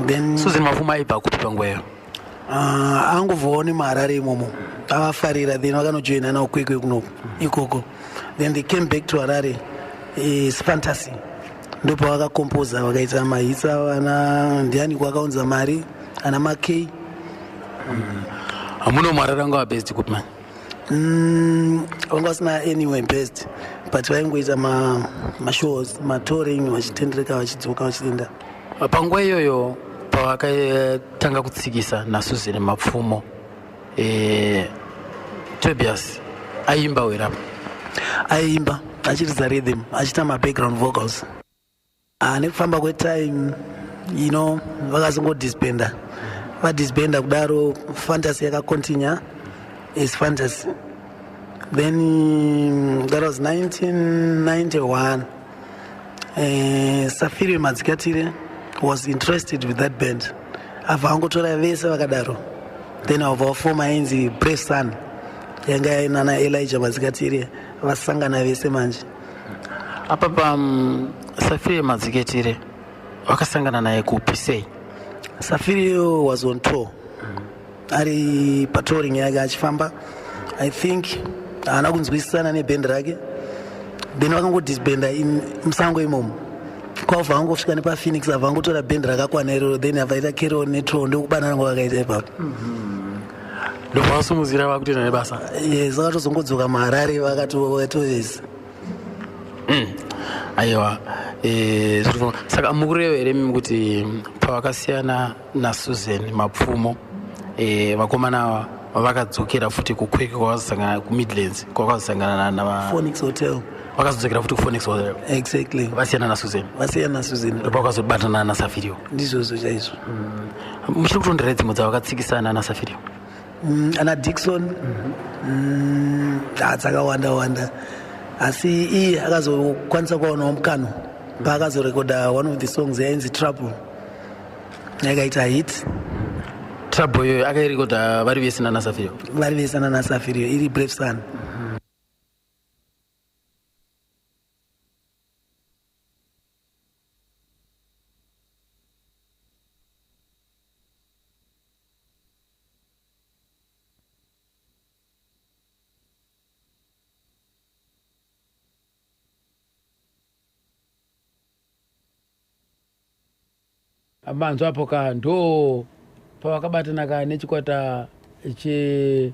Then Susan Mapfumo aibva kupi panguva iyo? Angobvawo nemuHarare imomo, avafarira, then vakanojoina nawo Kwekwe kunoku ikoko. Then they came back to Harare is Fantasy, ndopavakakompoza vakaita mahits avo ana Ndiani Kwakaunza Mari, ana Makei. Hamuno muHarare vanga vabased kupi mani? Vanga vasina anywhere based, but vaingoita mashows, matouring, vachitendereka, vachidzoka, vachienda. Panguva iyoyo pavakatanga kutsikisa naSusan Mapfumo, Tobias aiimba here apa? Aiimba achiridza rhythm, achiita mabackground vocals. Nekufamba kwetime, vakazongodisbanda. Vadisbanda kudaro, Fantasy yakacontinue as Fantasy. Then that was 1991. Safiri Madzikatire was interested with that band, abva angotora vese vakadaro. Then abva vafoma ainzi Brave Sun, yanga inana Elijah Madzikatire, vasangana vese manje. Apa pa Safiri Madziketire vakasangana naye kupi, sei? Safiri was on tour, ari patouring yake achifamba. I think haana kunzwisisana nebhendi rake, then vakangodisbanda musango imomo. Kwabva vangosvika nepaPhoenix, abva vangotora bhendi rakakwana iroro, then abva carry on netour, ndokubanana kwavakaita ipapo. Ndobva vasumudzira vakutoenda nebasa. Yes, vakatozongodzoka muHarare vakatovese. Aiwa, saka mukureva here mimi kuti pavakasiyana naSusan Mapfumo, vakomana ava vakadzokera futi kuKwekwe kwavakazosangana, kuMidlands kwavakazosangana na Phoenix Hotel. Vakazodzokera futi kuPhoenix Hotel? Exactly. Vasiyana naSusan? Vasiyana naSusan. Ndobva vakazobatana naSafirio? Ndizvozvo chaizvo. Muchiri kutondera dzimwe dzavakatsikisana naSafirio? Ana Dikson, dzakawanda wanda, asi iye akazokwanisa kuwanawo mukano paakazorekoda one of the songs yainzi Trouble, yakaita hit. Trouble iyoyo akairekodha vari vese nanaSafirio? Vari vese nanaSafirio, iri Brave Sun. Manzwa apo ka, ndo pavakabatana ka nechikwata che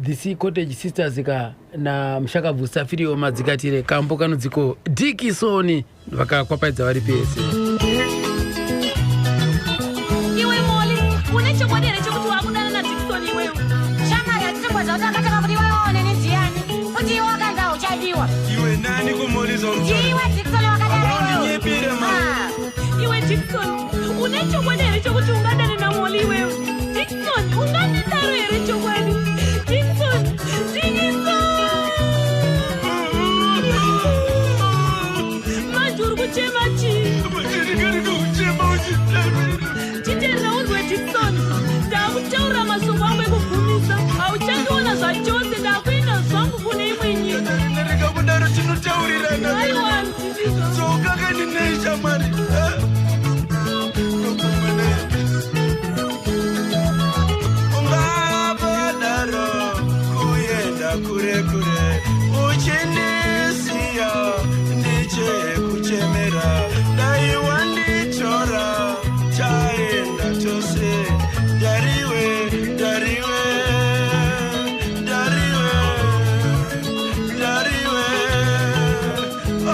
The Sea Cottage Sisters ka na mushakabvu Safirio Madzikatire, kambo kanodziko Dikisoni, vakakwapaidza vari pese. Iwe Moli, une chokwadi here chekuti wakudana naDikson iwewe? Shamwari, hatitombodza kuti akatanga kuti iwewe neni ndiani, kuti iwe wakanga uchadiwa. Iwe nani kumoliza? Ndiwe Dikson wakadaro iwewe. Unondinyepere, ma. Ah. Iwe Dikson, une chokwadi here chekuti ungadane naMoli iwewe? Dikson, ungandidaro here chokwadi? kure kure uchindisiya ndichekuchemera dai wanditora taenda tose dariwe dariwe dariwe dariwe oh,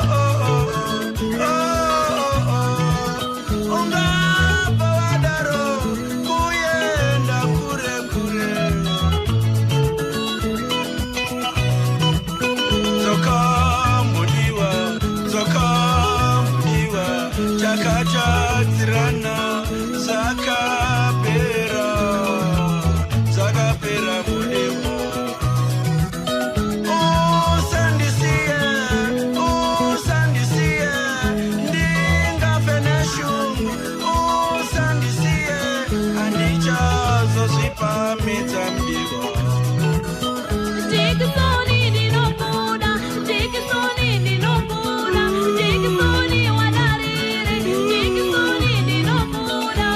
oh, oh, oh, oh. Ungabva wadaro kuenda kure kure. Dzoka mudiwa, dzoka mudiwa, takatadzirana zvakapera, zvakapera mudiwa. Usandisiye, usandisiye, ndingafe neshungu. Usandisiye, handichazozvipamhidza mudiwa. Dikisoni ndinokuda, Dikisoni ndinokuda, Dikisoni wadarire, Dikisoni ndinokuda.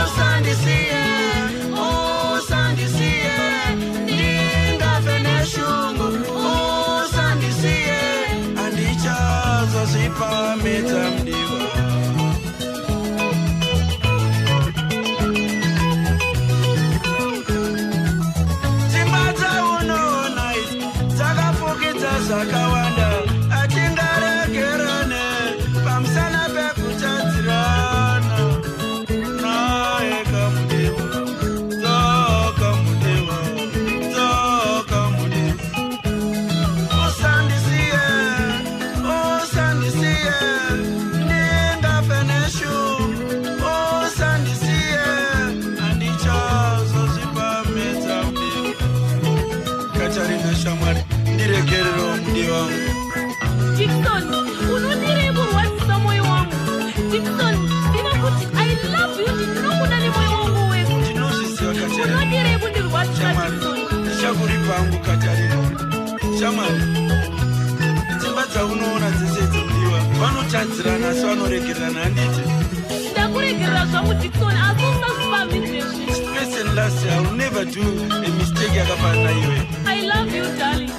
Usandisiye, usandisiye, ndingafe neshungu. Usandisiye, handichazozvipamhidza mudiwa. Dzimba dzaunoona idzi dzakafukidza zvakawanda, atingaregerane pamusana pekutadzirana. Naye kamudiwa, dzoka mudiwa, dzoka mudiwa. Usandisiye, usandisiye, ndingafe neshungu. Usandisiye, handichazozvipamhidza mudiwa. Katarina shamwari, ndiregerero mudiwa wangu. Dikson, unodirei kurwadzisa mwoyo wangu? Dikson, ziva kuti I love you, ndinokuda nemwoyo wangu wese. Ndinozviziva Katarina. Unodirei kundirwadzisa, Shamwari, Dikson? ndichakuripa hangu Katarina shamwari. Dzimba dzaunoona dzese idzi mudiwa, vanotadzirana asi vanoregererana, handiti? Ndakuregerera zvangu Dikson, asi usazvipamhidze zvinhu. First and last, I will never do a mistake yakafanana iwe. I love you, darling.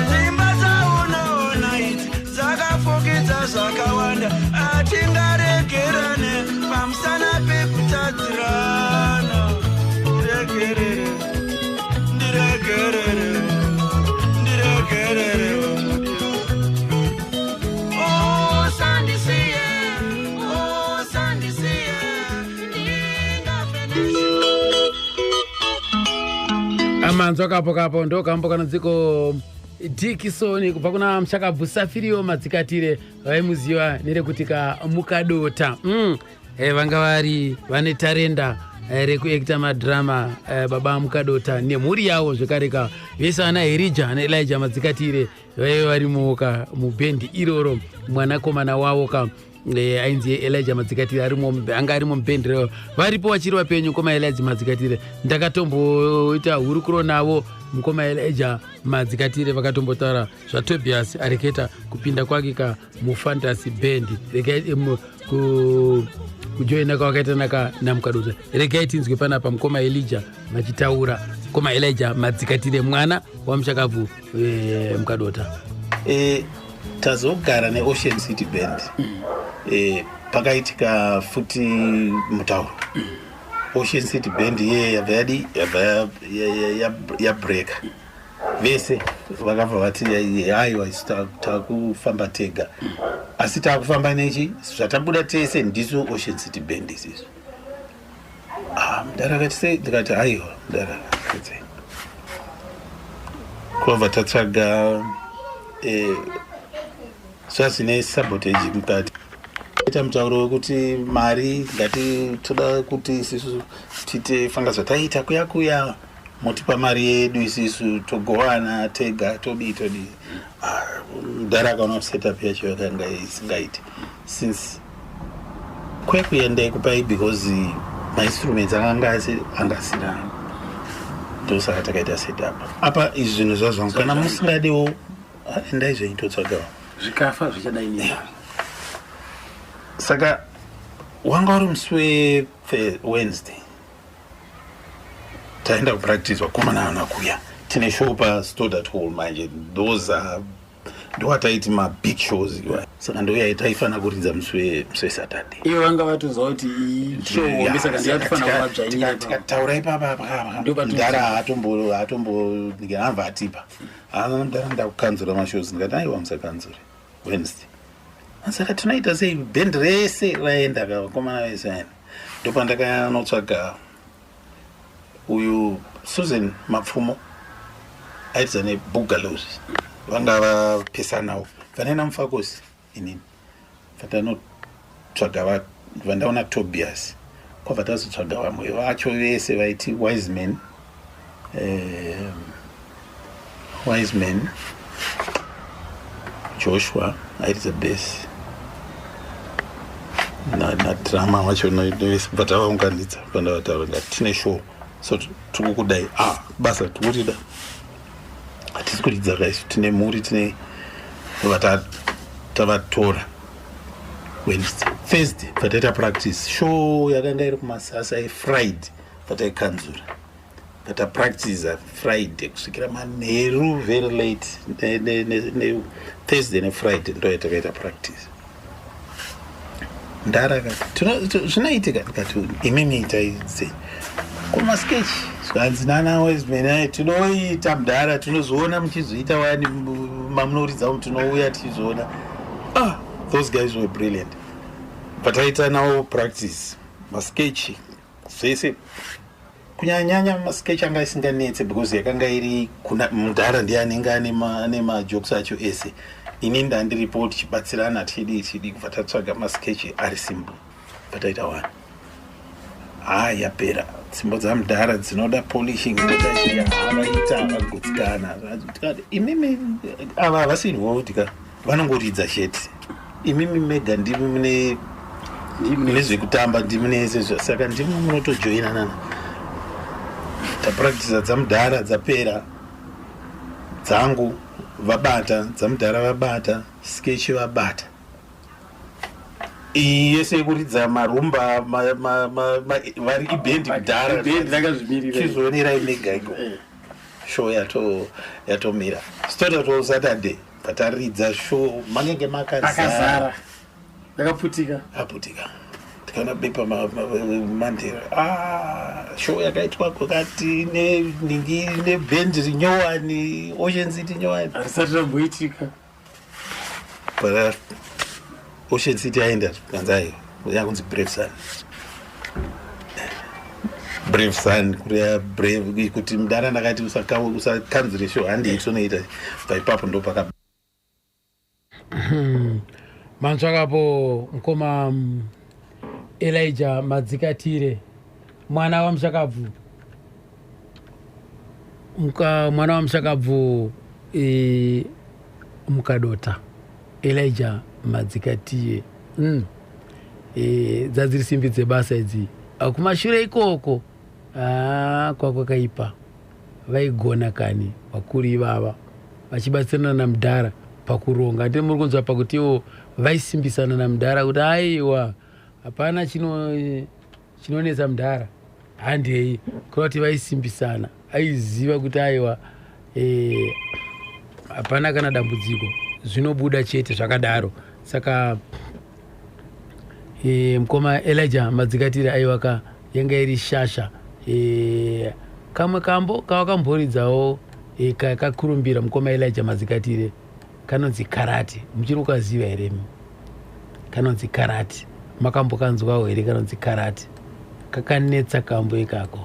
Dzimba dzaunoona idzi dzakafukidza zvakawanda, atingaregerane pamusana pekutadzirana. Ndiregerere, ndiregerere, ndiregerere mudiwa. Usandisiye, usandisiye, ndingafe neshungu. Amanzwa kapo kapo ndo kambo kanonziko Dikisoni kubva kuna mushakabvu Safirio Madzikatire, vaimuziva nerekuti ka Mukadota. Vanga vari vane tarenda rekuekta madhirama, baba Mukadota nemhuri yavo zvekare ka, vese vana Herija naElija Madzikatire vaive varimoka mubhendi iroro. Mwanakomana wavo ka ainzi Elija Madzikatire arimo, anga arimo mubhendi ravo. Varipo vachiri vapenyu mukoma Elija Madzikatire. Ndakatomboita hurukuro navo mukoma Elija Madzikatire, vakatombotaura zvaTobias areketa kupinda kwake ka muFantasy Band. Regai kujoina kwavakaita naka naMukadota. Regai tinzwe panapa mukoma Elija vachitaura, mukoma Elija Madzikatire, mwana wamushakabvu Mukadota. Tazogara neOcean City Band. Pakaitika futi mutauro. Ocean City Band iye yabva yadi, yabva yabreka. Vese vakabva vati haiwa, isu takufamba tega, asi takufamba nechi zvatabuda tese ndisu Ocean City Band isisu. Ah, mudara akati sei? Ndikati haiwa mudara, kwete. Kwabva tatsvaga zvazvine sabotage mukati, ita mutauro wekuti mari ngati toda kuti isisu tiite fanga zvataita kuya kuya, motipa mari yedu isisu togowana tega, todii todii. Ah, mudhara akaona kuti setup yacho yakanga isingaiti since kuya kuendai kupai because mainstruments akanga anga asina. Ndosaka takaita setup apa. Izvi zvinhu zvazvangu, kana musingadiwo, ah, endai zvenyu, totsvagawo. Zvikafa zvichadai. Saka Wanga uri musi weWednesday, taenda kupractice, vakomana vana kuya, tine show paStoddart Hall. Manje those are ndowataiti mabig shows iwa, saka ndoyai taifanira kuridza musi weSaturday. Ivo vanga vatozwa kuti ishow hombe, saka ndiyatofanira kuvadzvanyira. Tikataura ipapa, mudhara haatombo abva atipa, mudhara, ndakukanzura mashows. Ndikati, aiwa, musakanzure Wednesday. Saka tinoita sei? Bhendi rese raenda, vakomana vese aenda. Ndopandakanotsvaga uyu Susan Mapfumo, aitidza neBugalos, vanga vapesanawo, vanaina Mufakosi. Inini vandanotsvaga, vandaona Tobias, kwabva tazotsvaga vamwe vacho vese vaiti Wiseman, Wiseman Joshua aitidza bass, nadrama wacho vese. Bva tavaunganidza, vandavataura, ndati tine show, so tiri kudai, ah, basa tikurida, hatisi kuridza kaisu, tine mhuri, tine vata tavatora Wednesday, Thursday bva practice. Show yakanga iri kumasasa eFriday, vataikanzura, vatapractiza Friday kusvikira manheru, very late. Thursday neFriday ndo yatakaita practice. Ndara akati, "Zvinoitika." Ndikati, imimi itai sei kumasketch? Zvanzi nana Wiseman, tinoita mudhara, tinozoona muchizoita wani mamunoridza umu, tinouya tichizoona. Ah, those guys were brilliant. Pataita nawo practice masketch zvese, kunyanyanya masketch anga isinganetse because yakanga iri kuna mudhara, ndiye anenge ane majokes acho ese. Ini ndandiripo, tichibatsirana, tichidii tichidii, kubva tatsvaga masketch ari simple, pataita one. Ha, yapera. Tsimbo dzamudhara dzinoda polishing, vaita vagutsikana. Tikati, imimi ava havasi involved ka, vanongoridza chete. Imimi mega ndimi mune nezvekutamba, ndimi nese, saka ndimi munotojoinanana. Tapractisa dzamudhara dzapera, dzangu vabata, dzamudhara vabata, sketch vabata, iyi yese yekuridza marumba vari ibhendi kudhara. Bhendi rakazvimirira. Chizoonerai mega iko. Show yatomira Stoddart Saturday, pataridza show manenge makazara. Akazara, yakaputika. Aputika. Tikaona bepa mandera, ah, show yakaitwa kwakati neningi nebhendi rinyowani, Ocean City nyowani. Harisati ramboitika. Para Ocean City aenda, kanzai yakunzi Brave Sun. Brave Sun kureya brave, kuti mudara ndakati usakanzure show, handei tonoita. Bva ipapo ndo paka Manzvakapo mukoma Elijah Madzikatire, mwana wamushakabvu. Mwana wamushakabvu, mukadota Elijah Madzikatiye. Dzadziri simbi dzebasa idzi. Kumashure ikoko, ah, kwakwakaipa, vaigona kani vakuru ivava, vachibatsirana namudhara pakuronga. Ndii muri kunzwa pakuti ivo vaisimbisana namudhara kuti aiwa, hapana chinonetsa mudhara, handei. Kureva kuti vaisimbisana, aiziva kuti aiwa, hapana kana dambudziko, zvinobuda chete zvakadaro. Saka mukoma Elijah Madzikatiri, aiwa ka, yanga iri shasha. Kamwe kambo kavakamboridzawo, kakurumbira mukoma Elijah Madzikatire, kanonzi Karate. Muchiri kukaziva here imi? Kanonzi Karate, makambokanzwawo here? Kanonzi Karate, kakanetsa kambo ikako.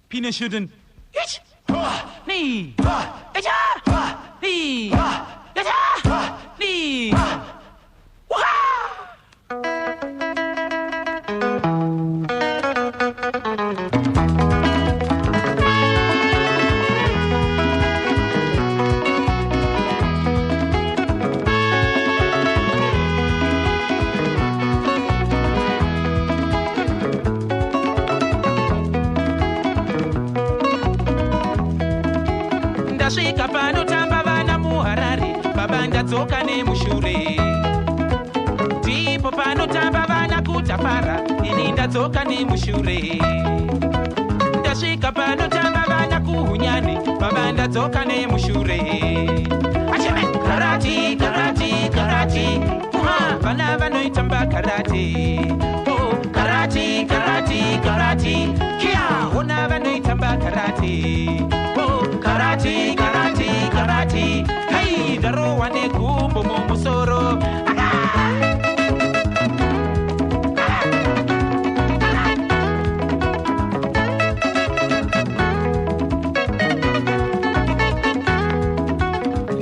Penis shooting. Ich. Ni. Icha. Ni. Icha. Ni. Wah! Ndasvika panotamba. Baba ndadzoka nemushure. Ndipo panotamba vana kutafara, ini ndadzoka nemushure. Ndasvika panotamba vana kuhunyani, baba ndadzoka nemushure. Acheme! Karati, karati, karati, uha, vana vanoitamba karati. Oh, karati, karati, karati, kia, ona vanoitamba karati. Oh, karati, karati, karati, hei, ndarohwa negumbo mumusoro.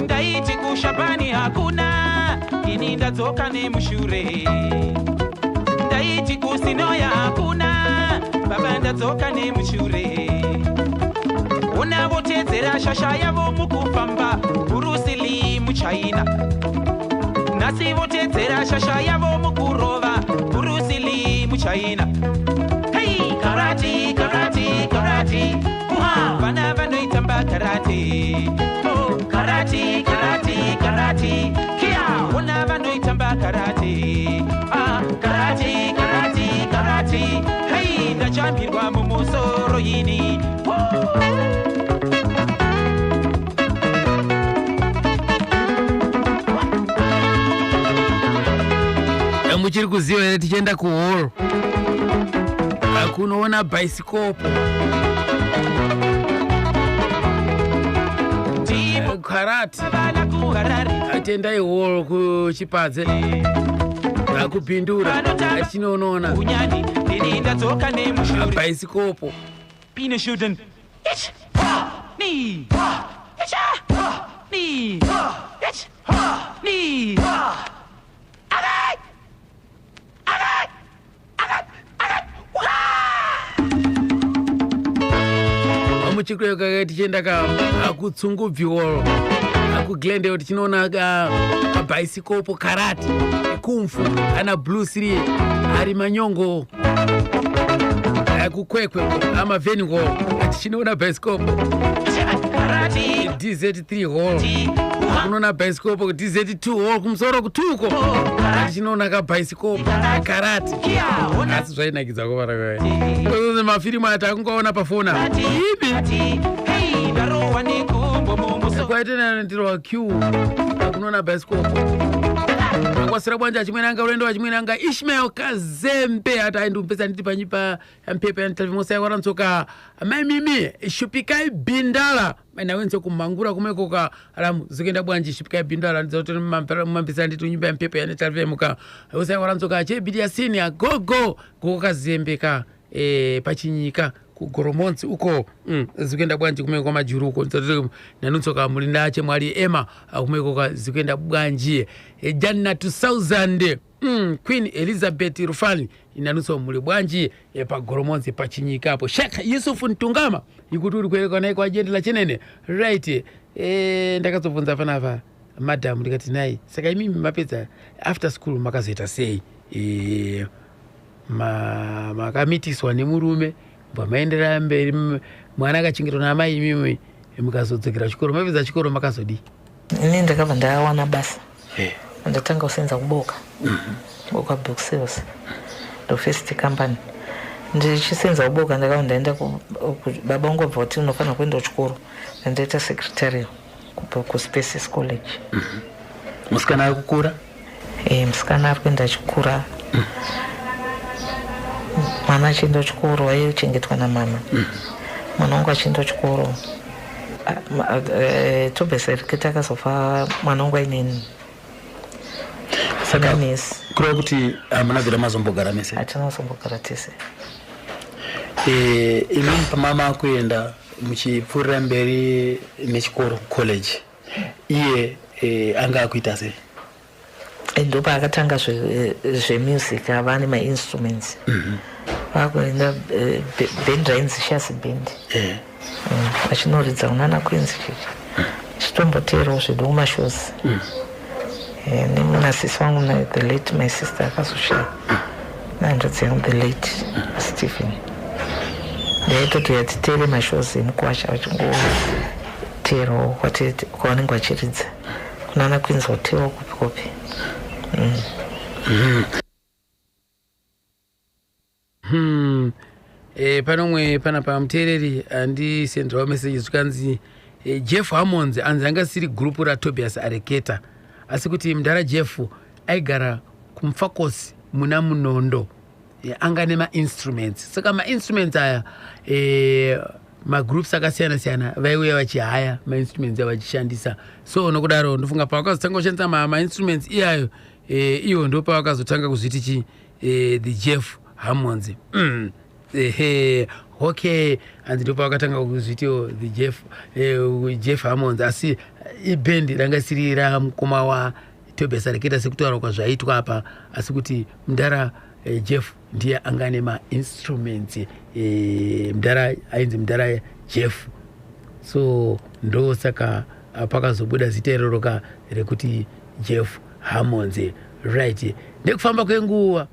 Ndaiti kushabani hakuna, ini ndadzoka nemushure. Ndaiti kusinoya hakuna, baba ndadzoka nemushure. Ona votedzera shasha yavo mukufamba, Bruce Lee muchina. Nhasi votedzera shasha yavo mukurova, Bruce Lee muchina. Hey, karati, karati, karati, uha, vana vanoitamba karati. Oh, karati, karati, karati, kia, ona vanoitamba karati. Ah, karati, karati, karati, hey, ndachambirwa mumusoro ini. Oh. Muchiri kuziva here tichienda kuhall kunoona bhaisikopo Ndipo karati vana kuHarare atendai hall kuchipadze akupindura achinonoona hunyani, ini ndadzoka nemushure. bhaisikopo Pine shooting. Ich, ha, ni, ha, ich, ha, ni, ha, ich, ha, ni, ha. Agai! Agai! Agai! Agai! Uha! Muchikuyoka tichienda kutsungubvi hall kuglendale tichinoona kabhaisikopo karati kumfu ana blue siri ari manyongo kukwekwe amavheni hall tichinoona bhaisikopo Karate, dz3 hall kunoona bhaisikopo dz2 hall kumusoro kutuko tichinoona kabhaisikopo karati kia, ona, asi zvainakidza kuvaraka mafirimu aya takungoona pafoni apa. Ibi ati, hey, ndarohwa negumbo mumusoro. kwaitenandirwa q kunoona bhaisikopo akwasira bwanja achimwene anga ulendo achimwene anga Ishmael Kazembe ati aindiumpesa nditi panyipa yampepa yanitavimosa yakwaransoka maimimi shupikai bindala mainawenso kumangura kumekoka alamu zikuenda bwanji shupikai bindala ndizautomambisa nditi unyumba yampepa yanitavimoka usa yakwaransoka chebidi yasini agogo gogo Kazembe ka pachinyika kugoromonzi uko zikuenda bwanji kumeko kwamajuru uko nanutsoka mulinda chemwali ema kumeko zikuenda bwanji jana 2000 Queen Elizabeth Rufani inanutso muli bwanji pagoromonzi pachinyika apo. Sheikh Yusuf Ntungama ikuti uri kuelekwa naye kwajendela chenene right. Ndakazobvunza panapa madhamu ndikati nai saka imimi mapedza after school makazoita sei? Makamitiswa nemurume mbwa maenderera mberi mwana akachengetwa naamai imimi mukazodzokera chikoro mapedza chikoro makazodii? Ini ndakabva ndawana basa, ndatanga kusenza kuboka Boka Book Sales, ndo first company ndichisenza kuboka. Ndakabva ndaenda baba vangu vabva kuti unofanira kuenda kuchikoro, ndandaita secretarial kuSpaces College. Musikana ari kukura? Musikana ari kuenda achikura, mwana achienda kuchikoro aichengetwa namama. Mwana wangu achienda kuchikoro. Tobias Eriketi akazofa mwana wangu aine Saka nesi. Kureva kuti hamuna bvira mazombogara mese? Hatina kuzombogara tese. Imimi pamama kuenda muchipfuurira mberi nechikoro college, iye anga akuita sei? Ndopaakatanga zvemusic, ava ane mainstruments, vakuenda band rainzi Shasi Band. Vachinoridza kunana Queens chichi, chitomboteerawo zvedu kumashows. Nemunasisi wangu na the late my sister akazoshaya, nahanzvadzi yangu the late Stephen, ndaitoti yatitere mashows emukwasha, vachingoteerawo kwavanenge vachiridza. Kunana Queens Hotel kupi kupi. Panomwe panapa muteereri andisenderawo meseji, zvikanzi Jeff Hamons anzi anga siri gurupu raTobias Areketa, asi kuti mudhara Jeff aigara kuMufakosi muna Munondo. Anga nemainstruments, saka mainstruments aya magroups akasiyana siyana vaiuya vachihaya mainstruments aya vachishandisa. So nokudaro ndofunga pavakazotanga kushandisa mainstruments iyayo, iwo ndo pavakazotanga kuzviti chi the Jeff Hamons. Ehe, okay, hanzi ndo pavakatanga kuzvitiwo the Jeff Hamons, asi ibhendi ranga siri ramukoma waTobias Areketa sekutaura kwazvaitwa apa, asi kuti mudhara Jeff ndiye anga nemainstruments. Mudhara ainzi mudhara Jeff, so ndo saka pakazobuda zita iroro ka rekuti Jeff Hamons, right? Nekufamba kwenguva,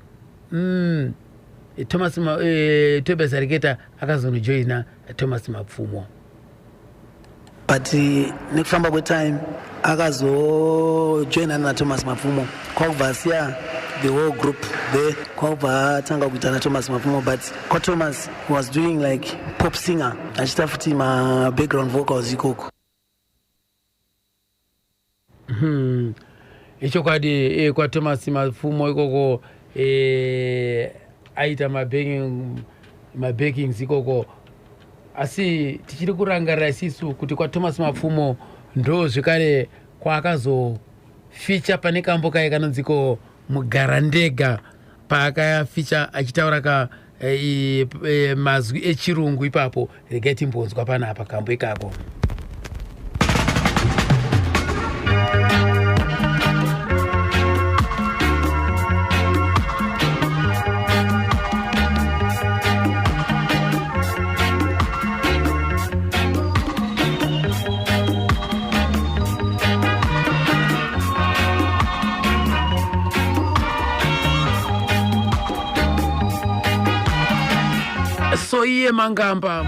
Thomas Tobias Areketa akazonojoina Thomas Mapfumo. But nekufamba kwetime akazojoinana naThomas Mapfumo, kwakubva asiya the whole group there, kwakubva atanga kuita naThomas Mapfumo. But kwaThomas was doing like pop singer, achiita futi mabackground vocals ikoko. Ichokwadi, kwaThomas Mapfumo ikoko aita mabackings ikoko, asi tichiri kurangarira isisu kuti kwaThomas Mapfumo ndo zvekare kwaakazoficha pane kambo kaye kanonziko Mugarandega, paakaficha achitaura ka mazwi echirungu ipapo. Regai timbonzwa panapa kambo ikako. So iye mangamba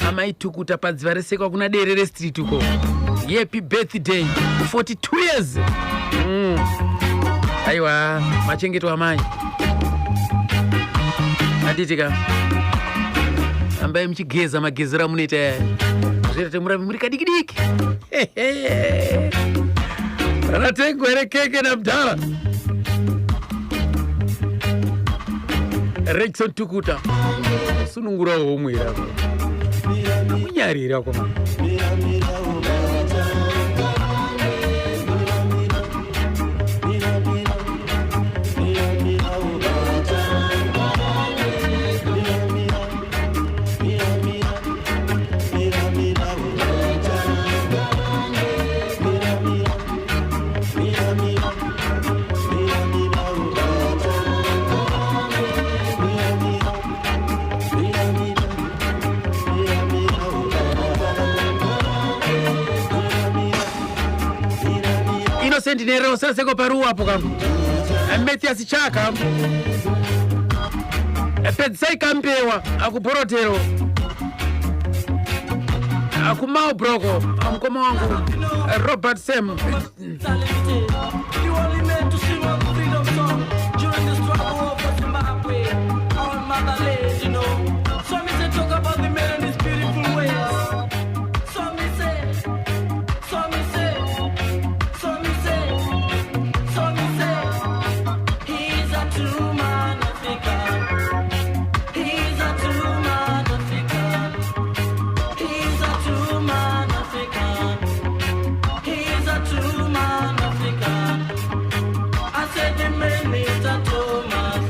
amaitukuta padziva resekwa kuna Derere Street uko. Happy birthday, 42 years. Aiwa, machengeto amai atitika, ambai muchigeza magezero amunoita yaya, zvoita kuti murambe muri kadiki diki. Ratengwa here keke namudhara Rekson Tukuta? Sunungurawo homwe rako, amunyarira koma. Innocent Nero saseko paruwapo kam, Mathias Chaka, Pedzisai Kampewa akuborotero, akumaobroko, mukoma wangu Robert Sam. You only meant to sing a freedom song during the struggle for Zimbabwe, our motherland. So me say talk about the man and his beautiful ways. So me say, so me say, so me say, so me say, he's a true man African. He's a true man African. He's a true man African. He's a true man African. I said the man Mr. Thomas.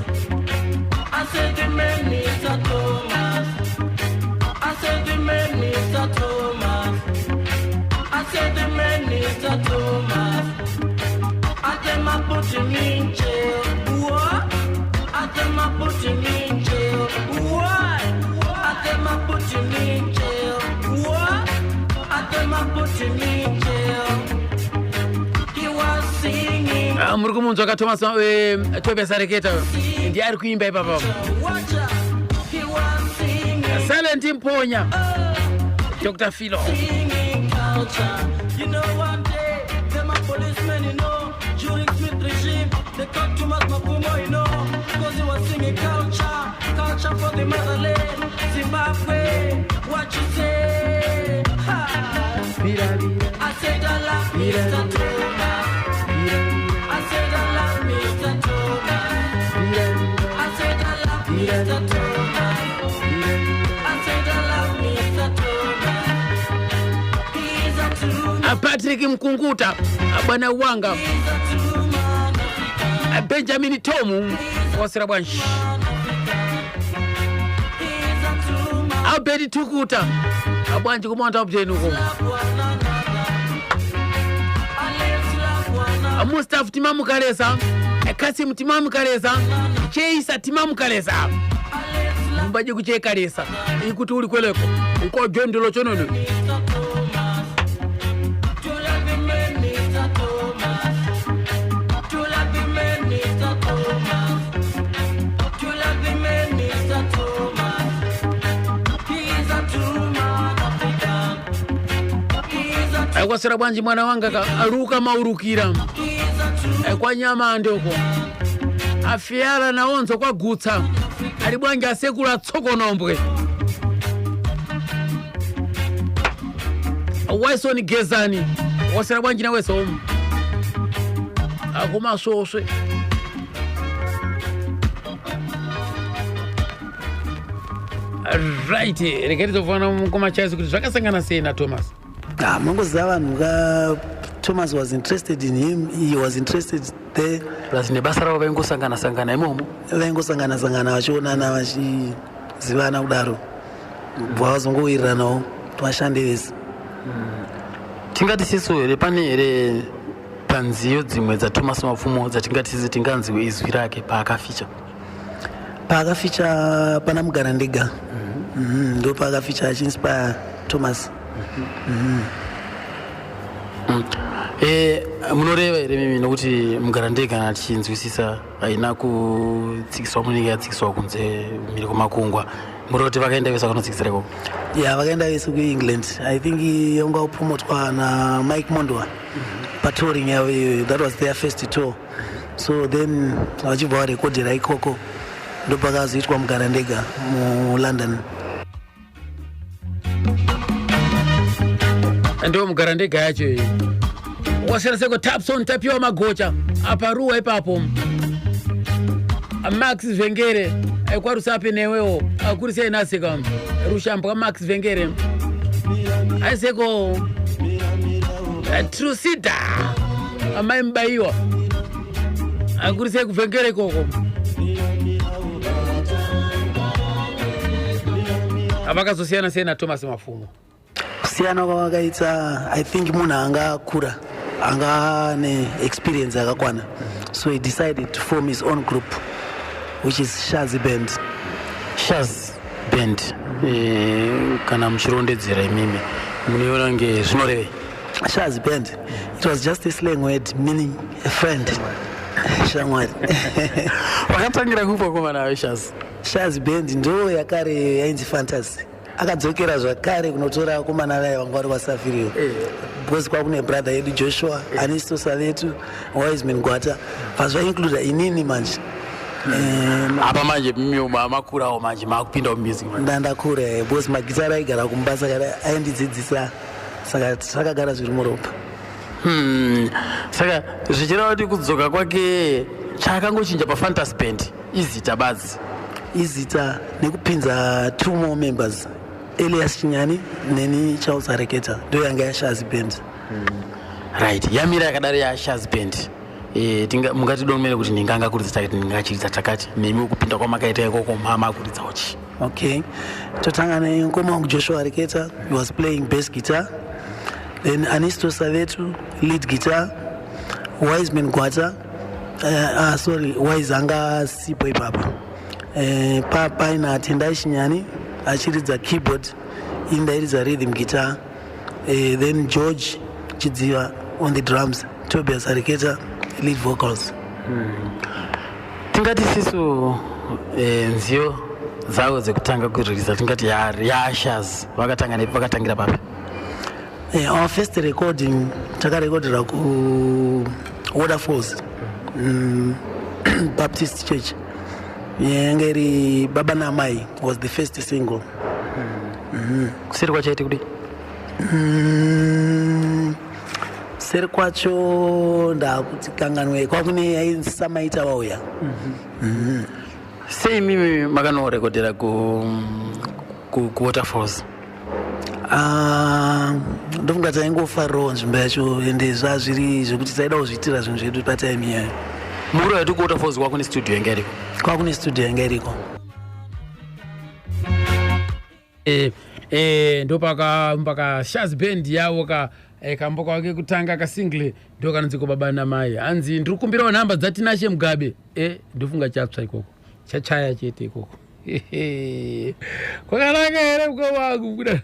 I said the man Mr. Thomas. I said the man Mr. Thomas. I said the man Mr. Thomas. I them a put him in jail. What? I them a put him in jail. Why? I them a put him in jail. What? I them a put him in jail. He was singing. Ah, muri kumunzwa ka Thomas Tobias Areketa ndiye ari kuimba ipapa. Watch out. He was singing. Silent Mponya, Dr Philo. Singing culture. You know, one day, them a policeman motherland, Zimbabwe. What you say? Ha. I said I love Mr. Thomas. I said I love Mr. Thomas. I said I love Mr. Thomas. I said I love Mr. Thomas. He's a true A Patrick Mkunguta, a bwana wanga, a Benjamin Tomu wasira bwanji, Albert Tukuta, a bwanji kumwanta upteni uko, a Mustafa Timamu Kalesa, a Kasim Timamu Kalesa, Cheisa Timamu Kalesa, mbaji kuchekalesa ikuti uli kweleko uko jondolo chonono. Aikwasira bwanji mwana wanga ka aluka maurukira kwa nyama ndoko afyala nawonso kwagutsa ali bwanji asekula tsokonombwe. Waison Gezani wasira bwanji naweso akumasoswe. Right, regai tizofana mukoma Charles kuti zvakasangana sei naThomas. Ah, mangoziva vanhu ka, Thomas was interested in him, he was interested there. Plus nebasa ravo vaingosangana sangana imomo. Vaingosangana sangana, vachionana, vachizivana kudaro, bva vazongowiriranawo kuti vashande vese. Tingati sisu here pane here panziyo dzimwe dzaThomas Mapfumo dzatingati sisi tinganziwe izwi rake paakaficha? Paakaficha pana Mugara Ndega. Ndo paakaficha achiinspire Thomas. Munoreva here mimi nokuti Mugara Ndega tichinzwisisa haina kutsikiswa, munenge yatsikiswa kunze mhiri kwemakungwa, mureva kuti vakaenda vese vakanotsikisira ikoko? Ya, vakaenda vese kuEngland. I think yonga kupromotwa naMike Mondwa patouring yavo iyoyo. That was their first tour, so then vachibva varekodhera ikoko, ndopakazoitwa Mugara Ndega muLondon. Ndo Mugara Ndega yacho iyi. Wasera seko Tapson Tapiwa Magocha apa ruwa ipapo, Max Vengere kwarusape newewo akuri sei naseka rushambwa Max Vengere aiseko Trusida amai Mubaiwa akuri sei kuVhengere ikoko. Avakazosiyana sei naThomas Mapfumo? Kusiyana kwavakaita, I think munhu anga akura, anga ane experience yakakwana, so he decided to form his own group, which is Shazi Band. Shaz Band, kana muchirondedzera imimi munoiona kunge zvinorevei? Shazi Band, it was just a slang word meaning a friend, shamwari. Vakatangira kupa komana veShaz? Shaz Band ndo yakare yainzi Fantasy. Akadzokera zvakare kunotora vakomana vaya vanga vari vasafiriwo, because kwakune brother yedu Joshua, Anisto Savetu, Wiseman Gwata, bva inini manje. Apa manje mimi makurawo manje, makupinda mumusic manje. Ndandakura, because magitara aigara kumba, saka aindidzidzisa, saka takagara zviri muropa. Saka zvichireva kuti kudzoka kwake chaakangochinja paFantasy Band izita badzi? Izita nekupinza two more members, Elias Chinyani neni Charles Areketa. Ndo yanga yaShazi Band. Right, yamira yakadaro yaShaz Band. Mungatidomere kuti ndinganga kuridza takati, ndingachiridza takati, nemi kupinda kwamakaita ikoko mamakuridzawo chi? Okay, totanga nemukoma wangu Joshua Areketa. He was playing bass guitar, then Anisto Savetu lead guitar, Wiseman Gwata, sorry, Wise anga sipo ipapo. Pa paina Tendai Chinyani achiridza keyboard, ini ndairidza rhythm guitar, then George Chidziva on the drums, Tobias Areketa lead vocals. Tingati sisu nziyo dzavo dzekutanga kuririza tingati yaShaz vakatanga vakatangira papi? Our first recording takarekodera ku Waterfalls Baptist Church. Yanga iri Baba Namai was the first single. Kuseri kwacho aiti kudii? Seri kwacho ndakuti kanganwe, kwakune yainzi Samaita Wauya. Sei mimi makanorekodhera ku Waterfalls? Ah, ndofunga taingofarirawo nzvimbo yacho, ende zvazviri zvekuti taida kuzviitira zvinhu zvedu patime iyayo. Muro yati kuWaterfalls kwakune studio yanga iriko? Kwakune studio yanga iriko. Ndopaka mpaka Shaz Band yavo ka kambo kake kutanga kasingle ndo kanonzi Baba Namai. Hanzi ndiri kukumbirawo nhamba dzaTinashe Mugabe. Ndofunga chatsva ikoko, chachaya chete ikoko. Kwakanaka here mukoma wangu kuda?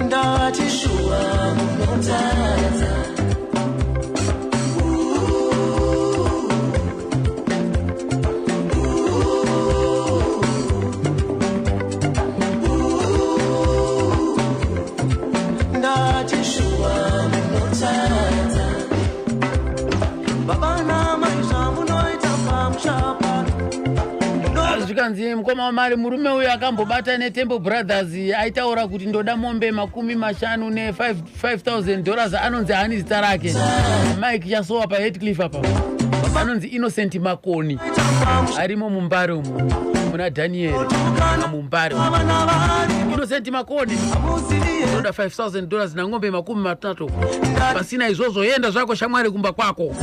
Ndati shuwa munotadza. Ndati shuwa munotadza. Baba namai, zvamunoita pamusha pano. Zvikanzi mukoma wamari, murume uyu akambobata neTemple Brothers, aitaura kuti ndoda mombe 50 ne$5000. Anonzi ani zita rake? Mike Chasowa paHatcliffe apa. Anonzi Innocent Makoni, arimo muMbare umu, muna Daniel muMbare umu. Innocent Makoni ndoda $5000 nang'ombe 30. Pasina izvozvo enda zvako shamwari kumba kwako.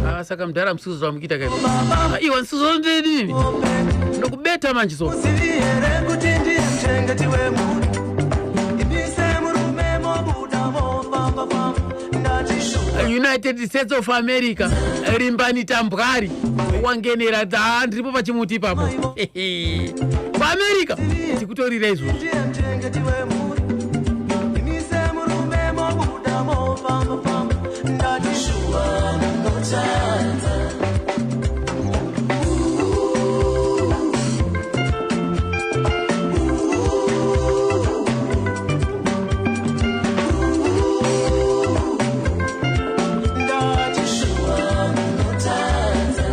Ah, saka mudhara musizo zvamukuita kaipo iwa nsizo ndedini ndokubeta manje so. Zivi here kuti ndiye muchengeti wemhuri? Imise murume, mobuda mofamba famba. Ndati shuwa. United States of America, Rimbani Tambwari wangenera dza ndiripo pachimuti ipapo kuAmerica, tikutorira izvozvo. Ndiye muchengeti wemhuri. Imise murume, mobuda mofamba famba. Ndati shuwa munotadza. Ndati shuwa munotadza.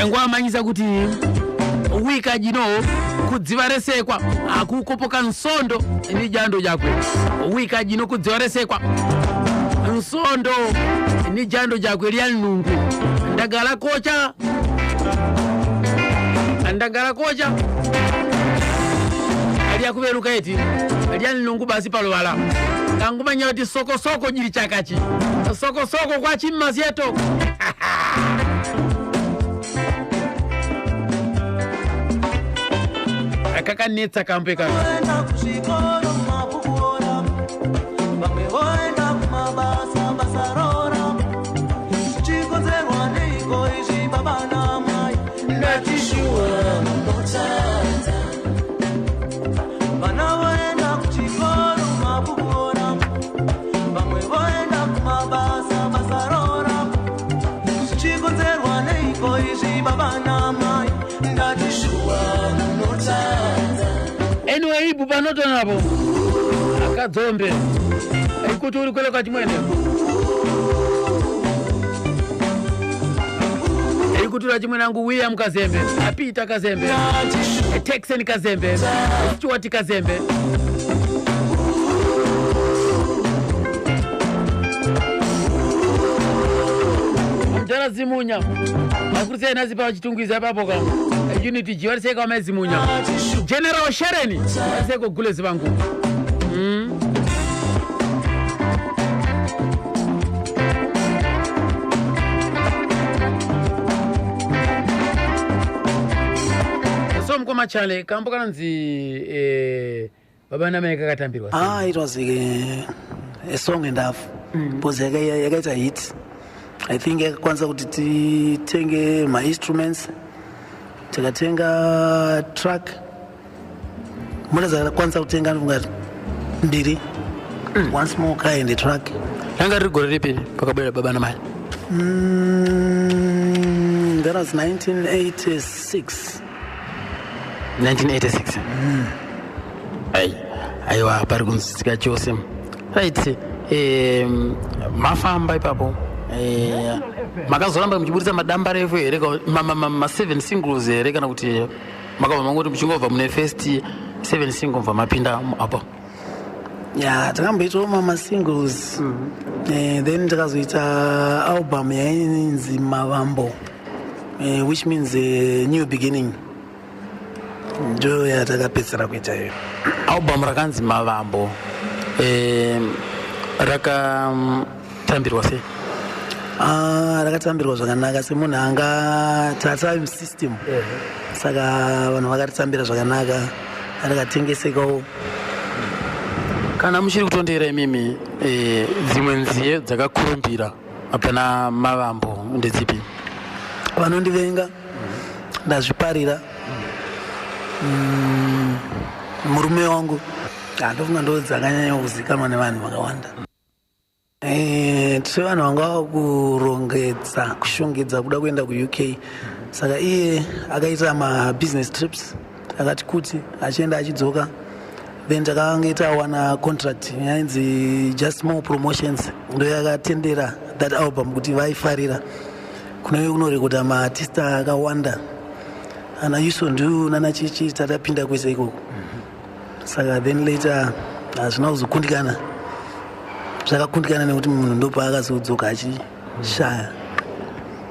Nguva amanyisa kuti wika jino kudziva resekwa akukopoka nsondo ni jando jakwe. Wika jino kudziva resekwa nsondo ni jando jakwe lya nungu. Ndagala kocha, ndagala kocha lyakuveruka eti lya nungu basi paluwala kangumanya kuti sokosoko jili chakachi sokosoko kwa chimmasyeto. Kakanetsa kambe kaka. Voenda kuzvikoro, mabhuku oramba. Vamwe voenda kumabasa, basa roramba. Zvichikonzerwa neiko izvi, baba namai? Ndati shuwa munotadza. Vana voenda kuchikoro, mabhuku oramba. Vamwe voenda kumabasa, basa roramba. Zvichikonzerwa neiko izvi, baba namai? Ndati shuwa munotadza. Anyway, ibu panotonapo akadzombe ikuti uri kwele kwachimwene ikutura chimwene angu William Kazembe, aPeter Kazembe, Texan Kazembe, Stuart Kazembe. Mudhara Zimunya makurisa nazi pachitungwiza ipapo ka. Unity G vari seiko amaizimunya General Shereni vari seiko gulezi vangu. So mukoma Chale, kambo kanonzi Baba Namai kakatambirwa sei? Ah, it was a song and a half because yakaita hit. I think yakakwanisa kuti titenge mainstruments, tikatenga truck, mota dzakakwanisa kutenga ndofunga mbiri, one small car and a truck. Ranga riri gore ripi pakabuda Baba Namai? That was 1986. 1986. Ai, aiwa, pari kunzwisisika chose. Right, mafamba ipapo, makazoramba muchiburitsa madamba refu here, ma7 singles here, kana kuti makabva mangoti muchingobva mune first 7 single mubva mapinda apo? Ya, takamboitawo mamasingles, then takazoita album yainzi Mavambo, which means new beginning. Ndo yatakapedzisira kuita iyo. Album rakanzi Mavambo rakatambirwa sei? Ah, rakatambirwa zvakanaka semunhu anga tata system, saka vanhu vakaritambira zvakanaka, rikatengesekawo. Kana muchiri kutondera imimi, dzimwe nziyo dzakakurumbira pana Mavambo ndedzipi? Vanondivenga, Ndazviparira, Murume wangu. Ah, ndofunga ndo dzakanyanya kuzikanwa nevanhu vakawanda. Tiri vanhu vanga vakurongedza kushongedza kuda kuenda kuUK, saka iye akaita mabusiness trips akati kuti achienda achidzoka. Then takange tawana contract yainzi Just More Promotions, ndo yakatendera that album kuti vaifarira kunove kunorekodha maartista akawanda, ana Youssou N'Dour nana chichi, tatapinda kwese ikoko. Saka then later hazvina kuzokundikana, zvakakundikana nekuti munhu ndopaakazodzoka achishaya.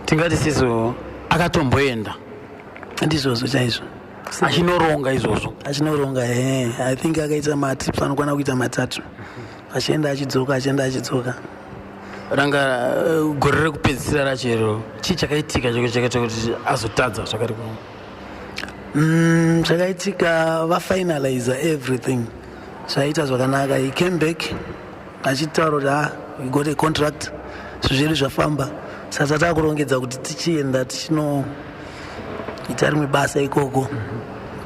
Tingati sizo akatomboenda? Ndizvozvo chaizvo. Achinoronga izvozvo? Achinoronga, he. I think akaita matrips anokwana kuita matatu, achienda achidzoka, achienda achidzoka. Ranga gore rekupedzisira rachero, chii chakaitika chakaita kuti azotadza zvakari ku Zvakaitika vafinaliza everything, zvaita zvakanaka. He came back achitaura kuti, "Ah, we got a contract, zvinhu zvedu zvafamba." Saka tatakurongedza kuti tichienda tichinoita rimwe basa ikoko,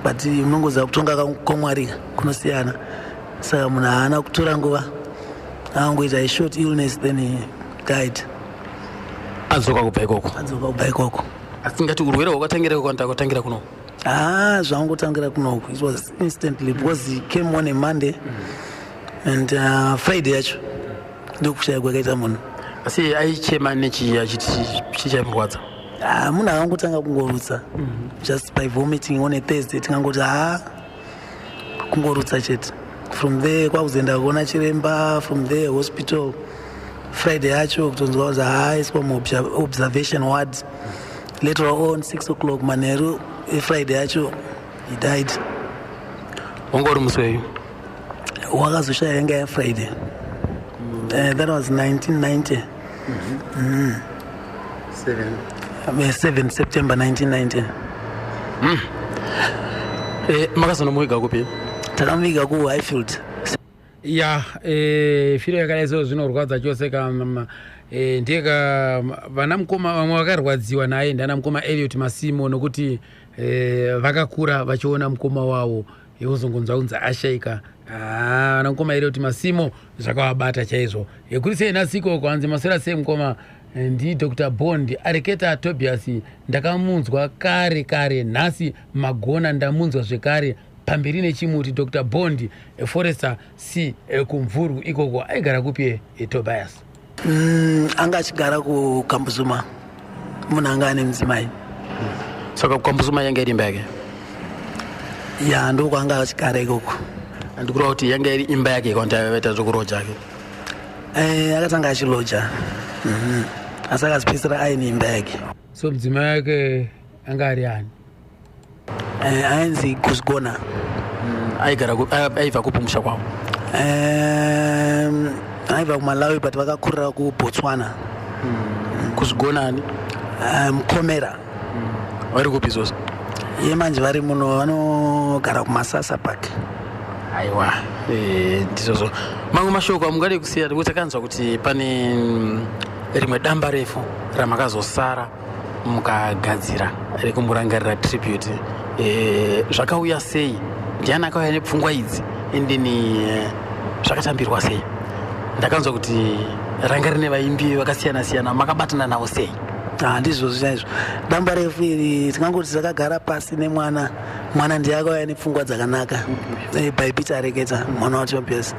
but unongoziva kutonga kwaMwari kunosiyana. Saka munhu haana kutora nguva, akangoita a short illness, then he died. Adzoka kubva ikoko? Adzoka kubva ikoko. Asi tingati urwere hwakatangira ikoko kana kutangira kuno? Ah, zvangotangira kunoku. It was instantly because he came on a Monday and Friday yacho ndokushaya kwakaita munhu. Asi aichema nechii, achiti chii chaimurwadza? Ah, munhu akangotanga kungorutsa, just by vomiting on a Thursday. Tingangoti ha, kungorutsa chete. From there kwakuzoenda kuona chiremba, from there hospital. Friday yacho kutonzwa kunzi haaiswa muobservation ward. Later on 6 o'clock manheru eFriday yacho he died. Wanga uri musi weyu? Wakazoshaya yanga yaFriday. That was 1990, 7 September 1990. Makazonomuviga kupi? Takamuviga kuHighfield. Ya, firo yakadai so zvinorwadza chose. Ka ndiyeka vana mukoma vamwe vakarwadziwa naye ndana mukoma Eliot Masimo, nokuti vakakura vachiona mukoma wavo, wozongonzwa kunzi ashayika. Ah, vana mukoma Eliot Masimo zvakavabata chaizvo. Kuri sei nasiko kwanzi maswera sei mukoma? Ndi Dr Bond areketa Tobias, ndakamunzwa kare kare, nhasi magona ndamunzwa zvekare. Pamberi nechimuti, Dr Bond, Forester C, kuMvurwi ikoko. Aigara kupi Tobias? Anga achigara kuKambuzuma, munhu anga ane mudzimai. Saka kuKambuzuma yanga iri imba yake? Ya, ndokwaanga achigara ikoko. Andikureva kuti yanga iri imba yake kana kuti aivaita zvekuroja ake? Akatanga achiloja, asi akazopedzisira aine imba yake. So mudzimai wake anga ari ani? Ainzi Kuzgona. Aigara aibva kupi musha kwavo? Aibva kuMalawi, but vakakurira kuBotswana. Kuzvigona ani? Mukomera. Vari kupi izvozvo? Iye manje vari muno, vanogara kuMasasa Park. Aiwa, ndizvozvo. Mamwe mashoko amungade kusiya, nekuti takanzwa kuti pane rimwe damba refu ramakazosara mukagadzira rekumborangarira tribute. Zvakauya sei? Ndiani akauya nepfungwa idzi? Endeni zvakatambirwa sei? Ndakanzwa kuti ranga rine vaimbi vakasiyana siyana, makabatana navo sei? Ah, ndizvozvo chaizvo. Damba refu iri, tingangoti takagara pasi nemwana. Mwana ndiye akauya nepfungwa dzakanaka. By Peter Areketa, mwana waTobias.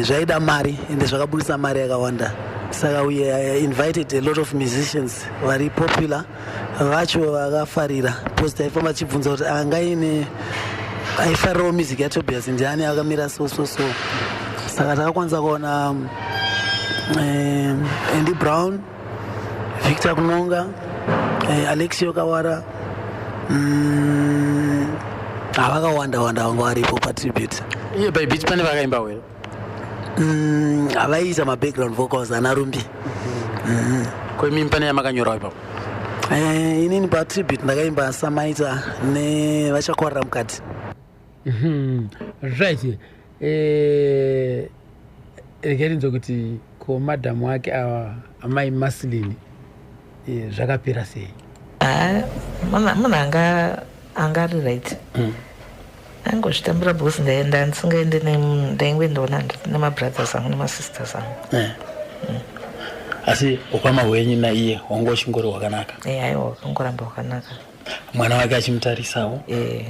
Zvaida mari, ende zvakabudisa mari yakawanda, saka we invited a lot of musicians vari popular vacho vakafarira, because taifamba tichibvunza kuti angaine aifarirawo music yaTobias ndiani, akamira so so so. Saka takakwanisa kuona Andy Brown, Victor Kunonga, Alexio Kawara, havakawanda wanda vanga varipo patribute. Iye by Beach pane vakaimba here? Havaiita mabackground vocals, ana Rumbi. Ko imimi pane yamakanyorawo ipapo? Inini patribute ndakaimba Samaita neVachakwarira Mukati. Right. Regai rinzwe kuti ko madhamu ake ava, amai Maslin, zvakapera sei? Ha, munhu anga ari right. Angozvitambira, because ndaenda ndisingaende, ndaingoendawo nemabrothers angu nemasisters angu. Asi ukama hwenyu naiye hwanga uchingori hwakanaka? E, aiwa, wakangoramba wakanaka. Mwana wake achimutarisawo? E.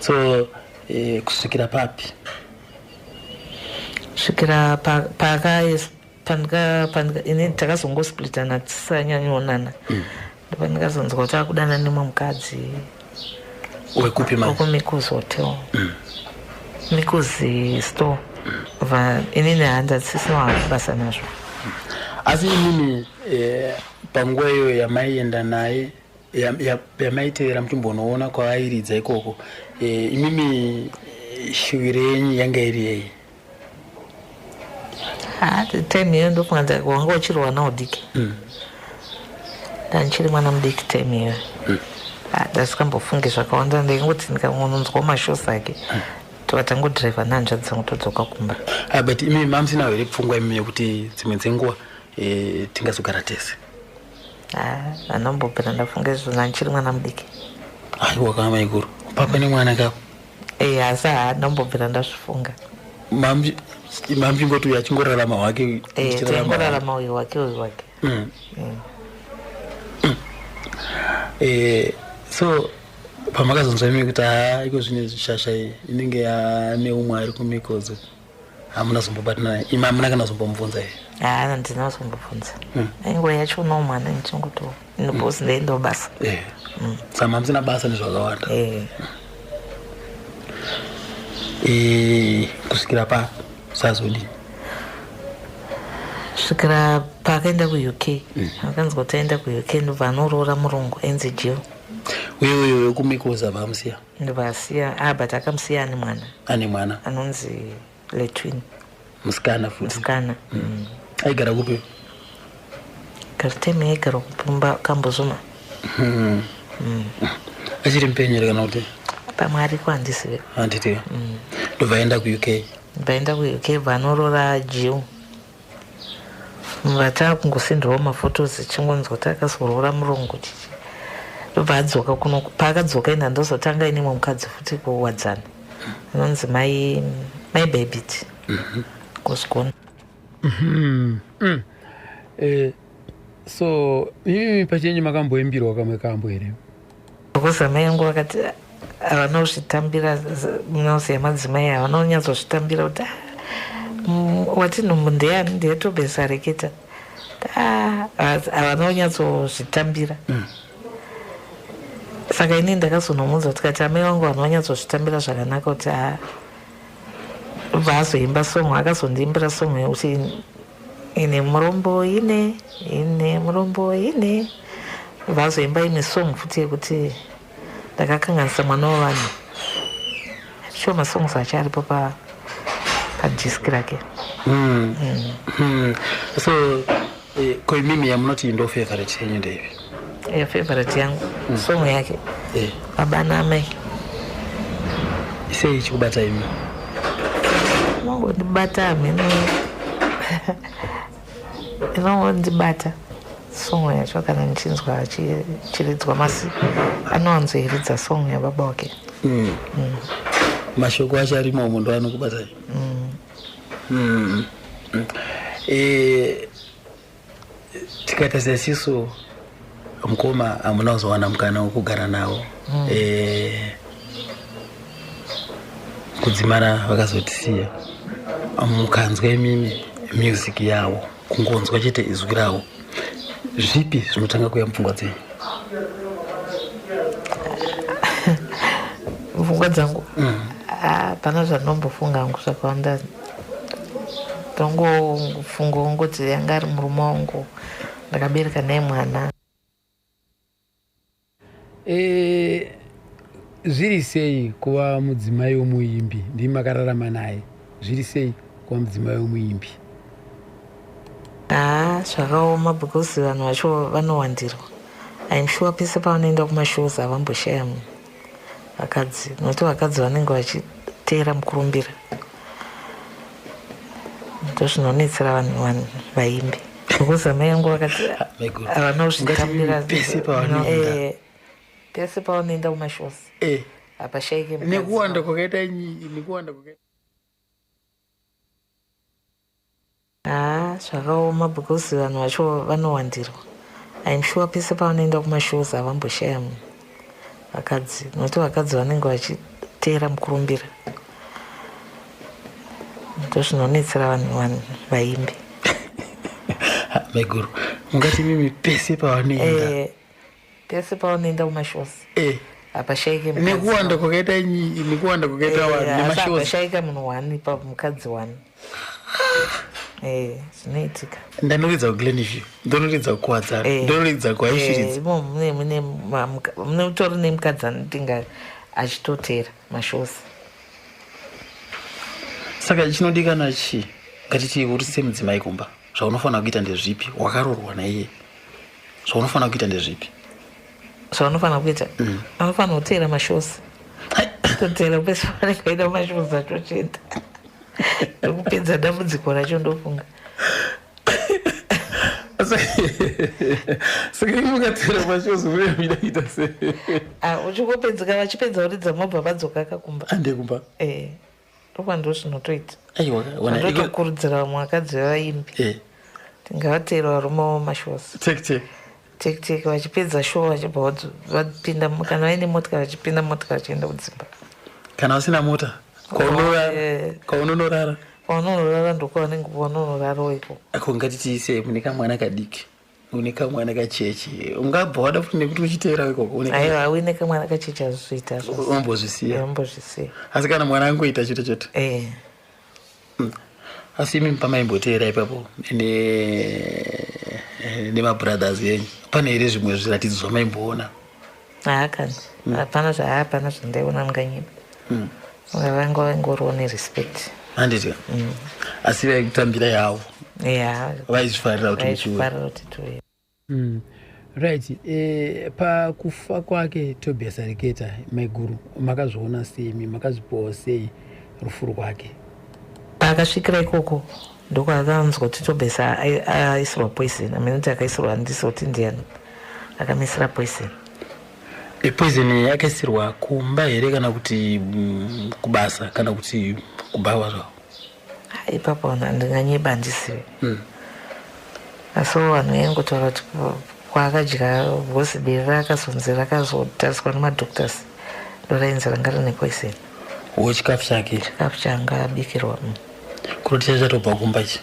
So kusvikira papi? Svikira paka pandika pandika ini takazongosplitana, tisanyanyonana. Ndopandikazonzwa kuti akudana nemwe mukadzi. Wekupi manje? WekuMikuzi Hotel, Mikuzi Store. Va inini handasisina basa nazvo. Asi imimi panguva iyoyo yamaienda naye, yamaitevera muchimbonoona kwaairidza ikoko, imimi shuviro yenyu yanga iri yei? Ha, time iyoyo ndofunga wanga uchiri wana udiki. Ndandichiri mwana mudiki time iyoyo. Ndasikambofungi zvakawanda, ndaingoti ndikangononzwawo mashows ake, tova tangodhiraivha nehanzvadzi dzangu, todzoka kumba. Ah, but imimi mamusina here pfungwa imimi yekuti dzimwe dzenguva tingazogara tese? Ha, handambobvira ndafunga izvo, ndandichiri mwana mudiki. Aiwa, kama maikuru papa nemwana kapo. E, asi handambobvira ndazvifunga. Mamuchingoti uyu achingorarama hwake. E, muchirarama. Taingorarama, uyu wake, uyu wake. So pamakazonzwa imi kuti haa, iko zvine shasha iyi inenge yaane umwe ari kumikodzo, hamuna zombobatana naye imi? Hamuna kana zombomubvunza here? Ha, handina kuzombobvunza. Ainguva yacho unawo mwana, ndichingoto because ndaendawo basa. Saka mamusina basa nezvakawanda? E. Kusvikira pa sazodini? Svikira paakaenda kuUK. Akanzwa kuti aenda kuUK, ndobva anoroora murungu ainzi Jill. Uye uyo wekumikoza vamusiya? Ndobva asiya. Ah, but akamusiya ane mwana. Ane mwana? Anonzi Letwin. Musikana futi? Musikana. Aigara kupi? Kariteme aigara kupumba Kambuzuma. Achiri mupenyu here kana kuti? Pamwe ariko, handisive. Handiti ndobva aenda kuUK? Vaenda kuUK, vanoroora Jill. Vataa kungosenderawo maphotos, chingonzwa kuti akazoroora murungu chichi. Ndobva adzoka kuno. Paakadzoka ina, ndozotanga ine mumwe mukadzi futi kuwadzana, anonzi mai Babit Kosgona. So imimi pachenyu makamboimbirwa kamwe kambo here? Because amai angu vakati havana kuzvitambira. Munoziva madzimai havana kunyatsozvitambira kuti, "Ah, wati nhumbu ndeyani? NdeyaTobias Areketa." Ah, havana kunyatsozvitambira. Saka inini ndakazonomuudza tikati amai vangu vanhu vanyatsozvitambira zvakanaka kuti ha, bva azoimba song. Akazondiimbira song yekuti "Ine murombo ine, ine murombo ine". Bva azoimba imwe song futi yekuti Ndakakanganisa mwana wevanhu. Sure, masongs acho aripo padiski rake. So ko imimi yamunoti ndo favorite yenyu ndeipi? Favorite yangu, song yake "Baba naAmai". Sei ichikubata imi? Inongondibata, hameno, inongondibata song yacho kana ndichinzwa achiridzwa masi anowanzoiridza song yababa wake. Mashoko acho arimo umo ndo anokubatai? Tikaita sesisu, mukoma hamuna kuzowana mukana wekugara navo. Kudzimara vakazotisiya, mukanzwa imimi music yavo, kungonzwa chete izwi ravo, zvipi zvinotanga kuuya mupfungwa dzenyu? Pfungwa dzangu? Hapana zvandombofunga hangu zvakawanda. Tongofunga ngoti yanga ari murume wangu, ndakabereka naye mwana. Zviri sei kuva mudzimai womuimbi? Ndimi makararama naye. Zviri sei kuva mudzimai womuimbi? Haa, zvakaoma because vanhu vacho vanowandirwa. I'm sure pese pavanoenda kumashows havamboshaya munhu vakadzi, nokuti vakadzi vanenge vachiteera mukurumbira. Ndo zvinonetsera vanhu vaimbi, because amai yangu vakati Maiguru. Havana kuzvitambira. Pese pavanoenda. Pese pavanoenda kumashows hapashayike mukadzi. Nekuwanda kwakaita nekuwanda kwakaita. Haa, zvakaoma because vanhu vacho vanowandirwa. I'm sure pese pavanoenda kumashows havamboshaya munhu vakadzi, nokuti vakadzi vanenge vachiteera mukurumbira. Ndo zvinonetsera vanhu vaimbi. Maiguru, mungati mimi pese pavanoenda. Pese pavanoenda kumashows hapashayike mukadzi. Nekuwanda kwakaita nekuwanda kwakaita vanhu Asi nemashows. hapashayika munhu one ipapo, mukadzi one. Zvinoitika. Ndanoridza kuGlen View, ndonoridza kuKuwadzana, ndonoridza kuAishiridza. Imo mune utori nemukadzi anotinga achitotera mashows. Saka chinodikana chii? Ngatiti uri semudzimai kumba, zvaunofanira kuita ndezvipi? Wakarorwa naiye, zvaunofanira kuita ndezvipi? Zvavanofanira kuita, anofanira kuteera mashows, toteera pese paanenge aida mashows achochienda, ndokupedza dambudziko racho, ndofunga. Saka imi mukateera mashows, mune muida kuita sei? Ah, uchingopedzeka, vachipedza kuridza, mobva vadzoka kakumba. Ande kumba. Ndokwa ndo zvinotoita. Aiwa, ona. Ndotokurudzira vamwe vakadzi vevaimbi, tingavatera varume vavo mashows. Tek tek. Tek tek, vachipedza show vachibva vapinda kana vaine motikari, vachipinda motikari vachienda kudzimba. Kana vasina mota, kwaunorara? Kwaunonorara? Kwaunonorara, ndokwavanenge kwaunonorarawo ikoko. Ako ngatiti sei mune kamwana kadiki, une kamwana kacheche, ungabva wada futi nekuti uchiteera ikoko Aiwa, uine kamwana kacheche hazvizoita. Umbozvisiya. Umbozvisiya. Asi kana mwana angoita chete chete. Asi imi pamaimboteera ipapo nemabrothers enyu, pane here zvimwe zviratidzo zvamaimboona? Haa kani, hapana hapana zvandaiona munganyima. Vanga vaingoriwo nerespect. Handiti? Asi vaikutambira yavo? Ya. Vaizvifarira kuti muchiuya? Vaizvifarira kuti tiuye. Right, pakufa kwake Tobias Ariketa, maiguru, makazviona sei? Makazvipiwawo sei rufu rwake? Paakasvikira ikoko ndokwakanzwa kuti Tobias aisirwa poison. Amene kuti akaisirwa, handisi kuti ndiani akamisira poison. Poison yakaisirwa kumba here, kana kuti kubasa, kana kuti kubhawa zvavo? Ah, ipapo handinganyeba, handisivi. Asi vanhu vaingotaura kuti kwaakadya because deri rakazonzi rakazotariswa nemadoctors, ndorainzi ranga rine poison. Wo chikafu chake? Chikafu chaanga abikirwa. Kuroti chachatobva kumba ichi?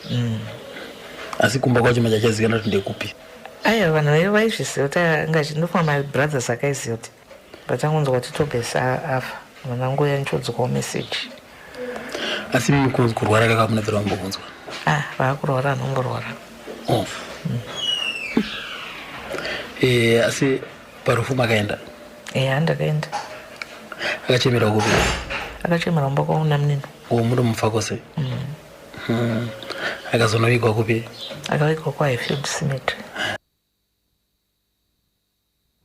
Asi kumba kwacho macho achazivikanwa kuti ndekupi? Aiwa, vanhu vaive vaizviziva kuti anga ndofuna mabrothers akaiziva kuti vatangonzwa kuti Tobias afa, vanhu vangoya nichodzokawo message. Asi mimi kurwara kakamunabvira vambokunzwa? Ah, vaakurwara, anomborwara. Oh. Asi parufu makaenda? Eya, ndakaenda. Akachemera kupi? Akachemera kumba kwangu namunino. O, muri Mufakose. Akazonovigwa kupi? Akavigwa kwaHighfield Cemetery.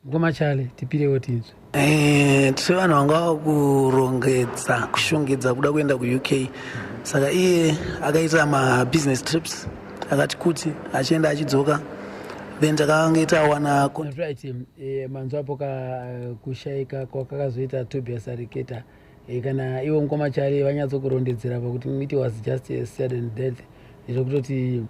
Mukoma Chale, tipirewo tinzwe. Tiri vanhu vanga vakurongedza kushongedza kuda kuenda kuUK, saka iye akaita mabusiness trips akati kuti achienda achidzoka, then takange tawana Right, manzwa apo ka kushayika kwakakazoita Tobias Ariketa. Kana ivo mukoma Chale vanyatsokurondedzera pakuti it was just a sudden death, zvekutoti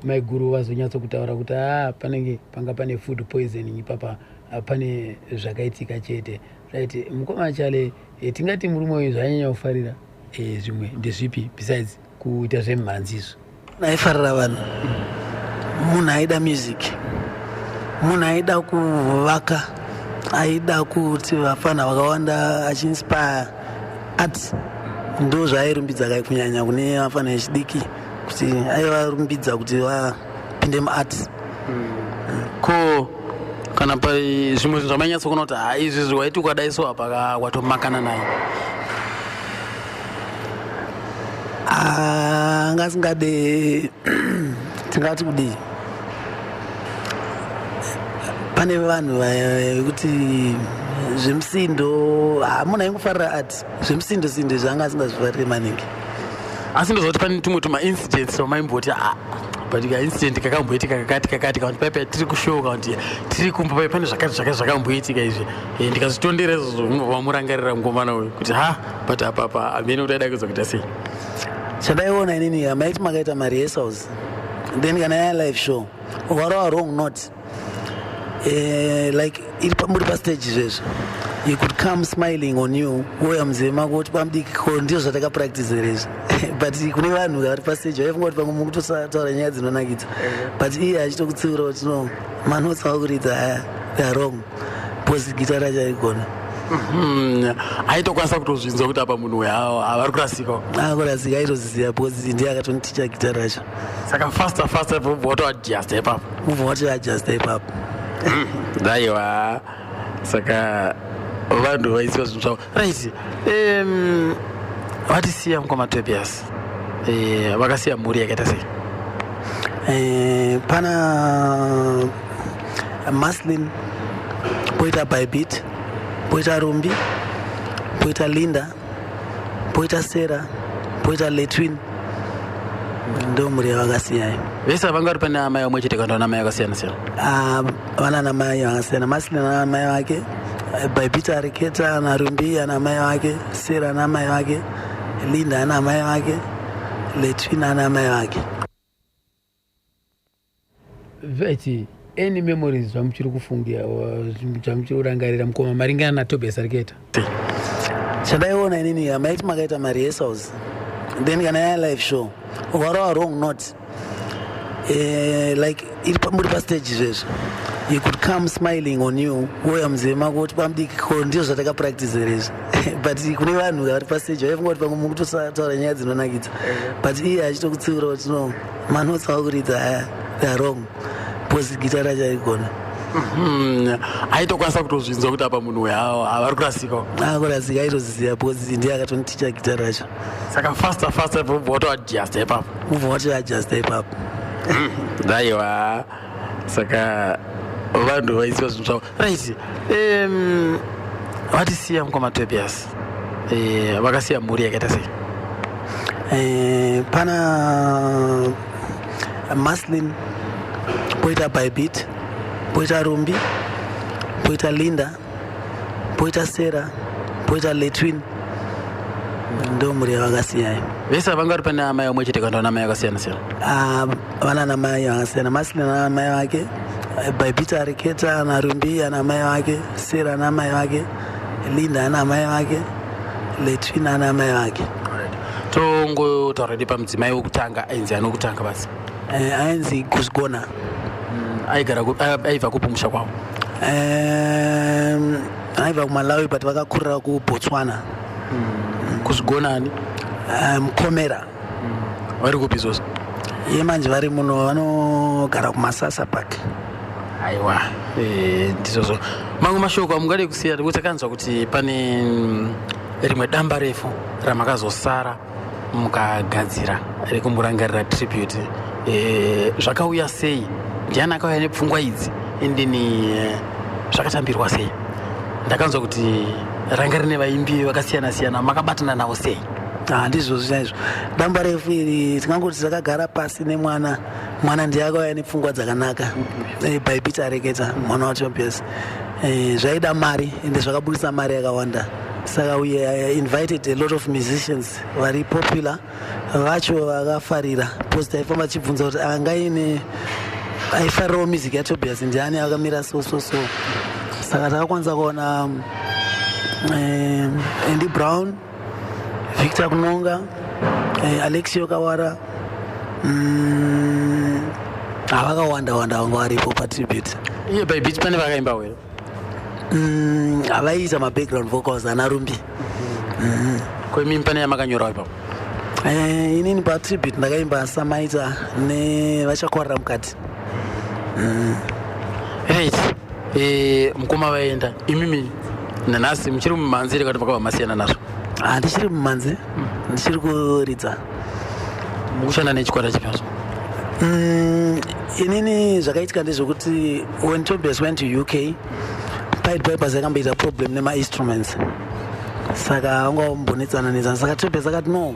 maiguru vazonyatsokutaura kuti a panenge panga pane food poisoning ipapa, pane zvakaitika chete. Right, mukoma Chale, tingati murume uyu zvanyanya kufarira zvimwe ndezvipi besides kuita zvemumhanzi izvo? Aifarira vanhu, munhu aida music, munhu aida kuvaka, aida kuti vafana vakawanda achiinspire art. Ndo zvaairumbidza kai kunyanya kune vafana vechidiki, kuti aivarumbidza kuti vapinde muart. Ko kana pai zvimwe zvinhu zvamainyatsokuona kuti ha, izvi waiti ukadai so apa watomakana naye? Anga asingade, tingati kudii, pane vanhu vekuti zvemusindo, munhu aingofarira art, zvemusindo sindo zvanga asingazvifariri maningi. Asi ndozoti pane tumwe tumaincidents wamaimboti a but kaincident kakamboitika kakati kakati, kana kuti paipai tiri kushow, kana kuti tiri kumba, pai pane zvakati zvakati zvakamboitika izvi, ndikazvitondera izvozvo, wamurangarira mukomana uyu kuti ha, but apapa hamene kuti aida kuza kuita sei? Chandaiona inini, maiti makaita marehearsals, then kana yaya live show, ukarova wrong note, like iri muri pastage izvezvo, you could come smiling on you, wouya munzeve mako kuti, "Pamudiki, ko ndizvo zvatakapractice here izvi?" But kune vanhu vari pastage vaifunga kuti pamwe mukutotaura nyaya dzinonakidza, but iye achitokutsiura kuti, "No, manotes akuridza aya, they are wrong," because gita racho aigona. Aitokwanisa kutozvinzwa kuti apa munhu uyu avari kurasika. Akurasika, aitoziziva because ndiye akatoniticha gita racho. Saka faster faster watoadjusta ipapo. Ubva watoadjusta ipapo. Aiwa, saka vanhu vaisiwa zvinhu zvavo. Right, vatisiya mukoma Tobias, vakasiya mhuri yakaita sei? Pana Maslin, poita Bybit, poita Rumbi, poita Linda, poita Sera, poita Letwin. Ndo mhuri yavakasiyayo. Vese vanga vari pane amai vamwe chete kana namai vakasiyana siyana? Ah, vana namai vakasiyana. Maslin ana mai vake, Bybit Ariketa ana Rumbi ana mai vake, Sera ana mai vake, Linda ana mai vake, Letwin ana mai vake. Right, any memories zvamuchiri kufungira, zvamuchiri kurangarira mukoma, maringana naTobias Ariketa? Chandaiona inini, maiti makaita marehearsals, then kana yaya live show, ukarova wrong note, like iri muri pastage izvezvo, you could come smiling on you, wouya munzeve mako kuti, "Pamudiki, ko ndizvo zvatakapractice here izvi?" But kune vanhu vari pastage vaifunga kuti pamwe mukutotaura nyaya dzinonakidza, but iye achitokutsiura kuti, "No, manotes akuridza aya, they are wrong," because gita racho aigona. Aitokwanisa kutozvinzwa kuti apa munhu uyu avari kurasika. Akurasika, aitoziziva because ndiye akatoniticha gita racho. Saka faster faster watoadjusta ipapo. Ubva watoadjusta ipapo. Aiwa, saka vanhu vaisiwa zvinhu zvavo. Right, vatisiya mukoma Tobias, vakasiya mhuri yakaita sei? Pana Maslin, poita Bybit, poita Rumbi, poita Linda, poita Sera, poita Letwin. Ndo mhuri yavakasiyayo. Vese vanga vari pane amai vamwe chete kana namai vakasiyana siyana? Ah, vana namai vakasiyana. Maslin ana mai vake, Bybit Ariketa ana Rumbi ana mai vake, Sera ana mai vake, Linda ana mai vake, Letwin ana mai vake. Tongotaura ndi pamudzimai wekutanga, ainzi ani wekutanga basi? Ainzi Gusgona. Aigara aibva kupi musha kwavo? Aibva kuMalawi, but vakakurira kuBotswana. Kuzvigonani? Mukomera. Vari kupi izvozvo? Iye manje vari muno, vanogara kuMasasa Park. Aiwa, ndizvozvo. Mamwe mashoko amungade kusiya, nekuti takanzwa kuti pane rimwe damba refu ramakazosara mukagadzira rekumborangarira tribute. Zvakauya sei? Ndiani akauya nepfungwa idzi? Endeni zvakatambirwa sei? Ndakanzwa kuti ranga rine vaimbi vakasiyana siyana, makabatana navo sei? Ah, ndizvozvo chaizvo. Damba refu iri tingangoti takagara pasi nemwana. Mwana ndiye akauya nepfungwa dzakanaka, by Peter Reketa, mwana waTobias. Zvaida mari, ende zvakabudisa mari yakawanda. Saka we invited a lot of musicians vari popular vacho vakafarira, because taifamba tichibvunza kuti angaine aifarirawo music yaTobias ndiani, akamira so so so. Saka takakwanisa kuona Andy Brown, Victor Kunonga, Alexio Kawara, havakawanda wanda vanga varipo patribute. Iye by Beach pane vakaimba here? Havaiita mabackground vocals ana Rumbi. Ko imimi pane yamakanyorawo ipapo? Inini patribute ndakaimba Samaita neVachakwarira Mukati. Right. Mukoma vaenda, imimi nanhasi muchiri mumhanzi here, kati makabva masiyana nazvo? Ah, ndichiri mumhanzi, ndichiri kuridza. Mukushanda nechikwata chipazvo? Inini zvakaitika ndezvekuti when Tobias went to UK, Pied Pipers yakamboita problem nemainstruments, saka vanga vambonetsana netsana. Saka Tobias akati, "No,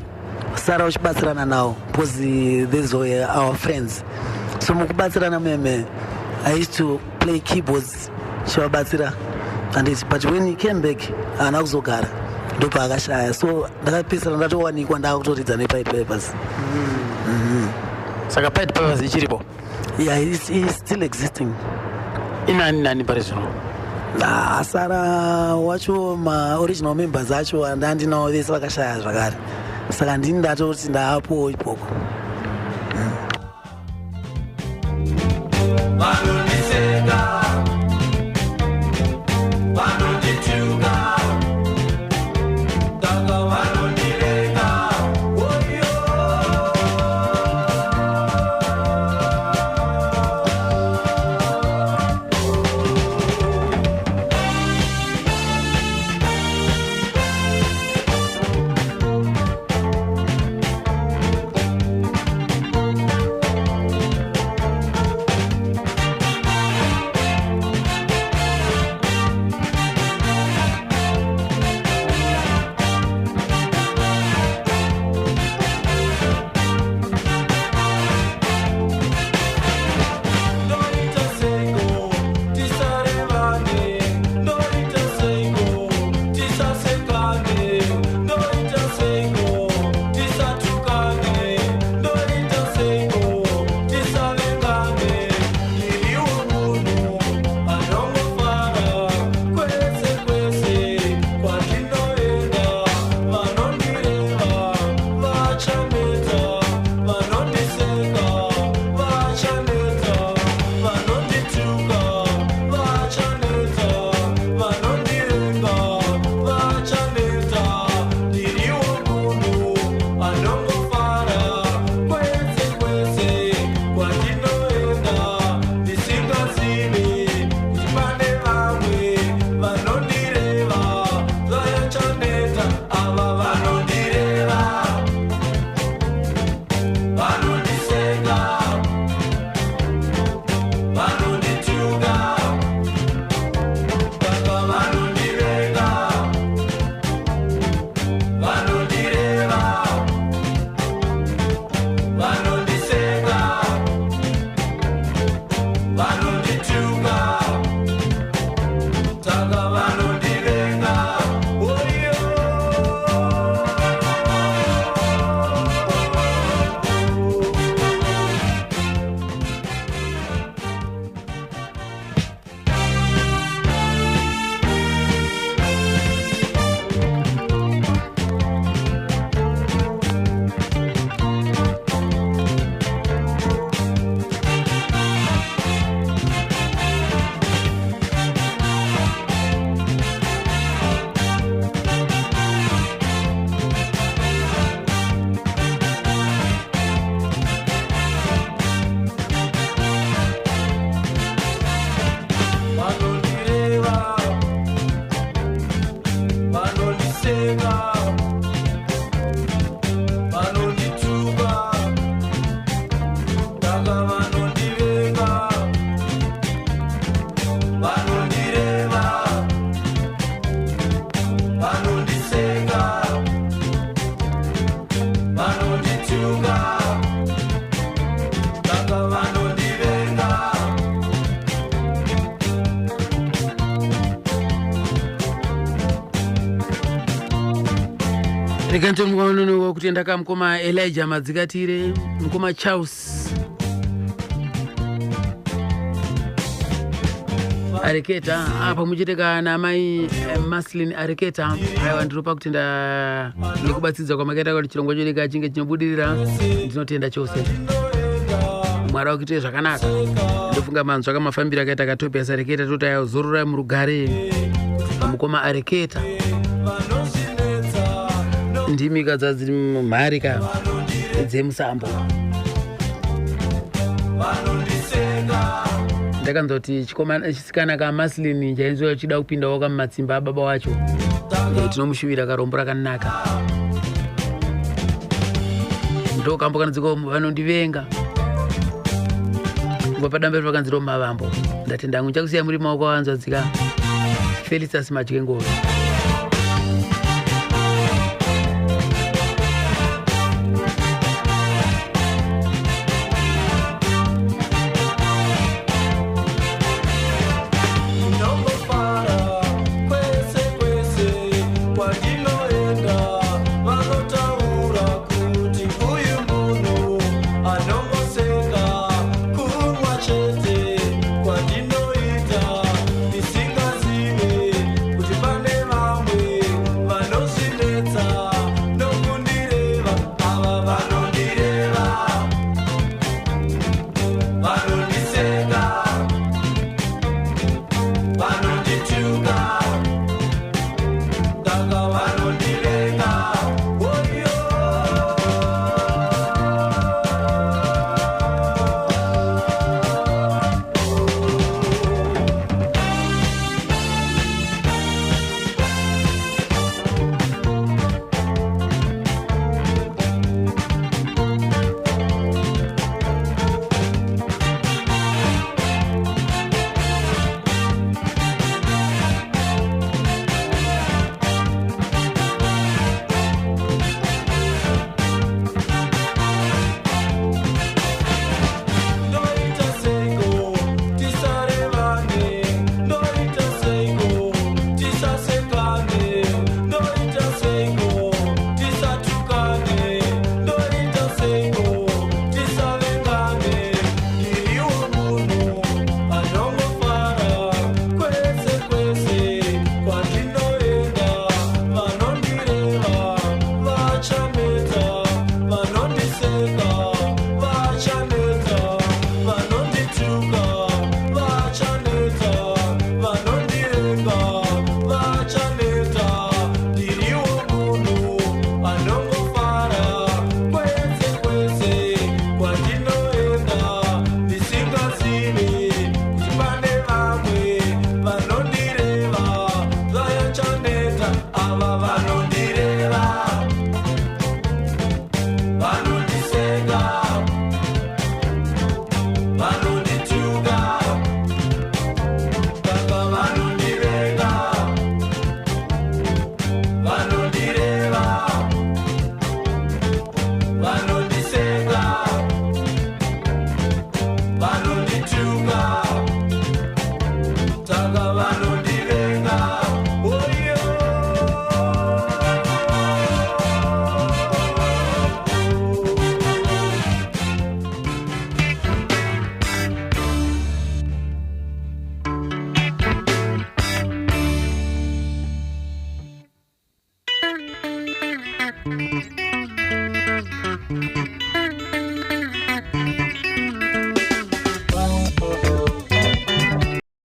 sara uchibatsirana nawo because these were our friends." So mukubatsirana meme, I used to play keyboards chivabatsira, anditi? But when he came back, haana kuzogara, ndopaakashaya. So ndakapedzisira ndatowanikwa ndaakutoridza nePied Pipers. Saka Pied Pipers ichiripo? Yeah, it's still existing. Inani nani pari zvino? Asara wacho, maoriginal members acho andandinawo vese vakashaya zvakare, saka ndini ndatoti ndaapowo ikoko. Vanondiseka, vanondituka, saka vanondirega oyo. Ndoita seiko tisarevane? Ndoita seiko tisasekane? Ndoita seiko tisatukane? Ndoita seiko tisavengane? Ndiriwo munhu anongofara kwese kwese kwandinoenda. Vanondireva vachaneta, vanondiseka vachaneta, vanondituka vachaneta, vanondivenga vachaneta. Ndiriwo munhu anongofara kwese kwese kwandinoenda, ndisingazivi kuti pane vamwe vanondireva vachaneta. Ava vanondireva, vanondiseka, vanondituka, saka vanondivenga. Vanondireva, vanondiseka, vanondituka, saka vanondivenga oyo. Rega nditomuka kutenda ka mukoma Elijah Madzikatire, mukoma Charles Areketa, pamwe chete kana mai Maslin Areketa. Aiwa, ndinopa kutenda nekubatsiridza kwamakaita kuti chirongwa chedu chinge chinobudirira. Ndinotenda chose, Mwari wakuitire zvakanaka. Ndofunga manzwa kamafambiro akaita kaTobias Areketa. Toti aiwa, zororai murugare, mukoma Areketa. Ndimi kadza dziri mhari ka dzemusambo. Ndakanzwa kuti chisikana kaMaslin chainzwa chida kupindawo kamumatsimba ababa wacho. Tinomushuvira karombo rakanaka. Ndo kambo kanonziko "Vanondivenga" kubva padambe pakanziro mavambo. Ndatenda hangu, ndichakusiya muri maoko awanzwadzika Felicitas Madyengoro.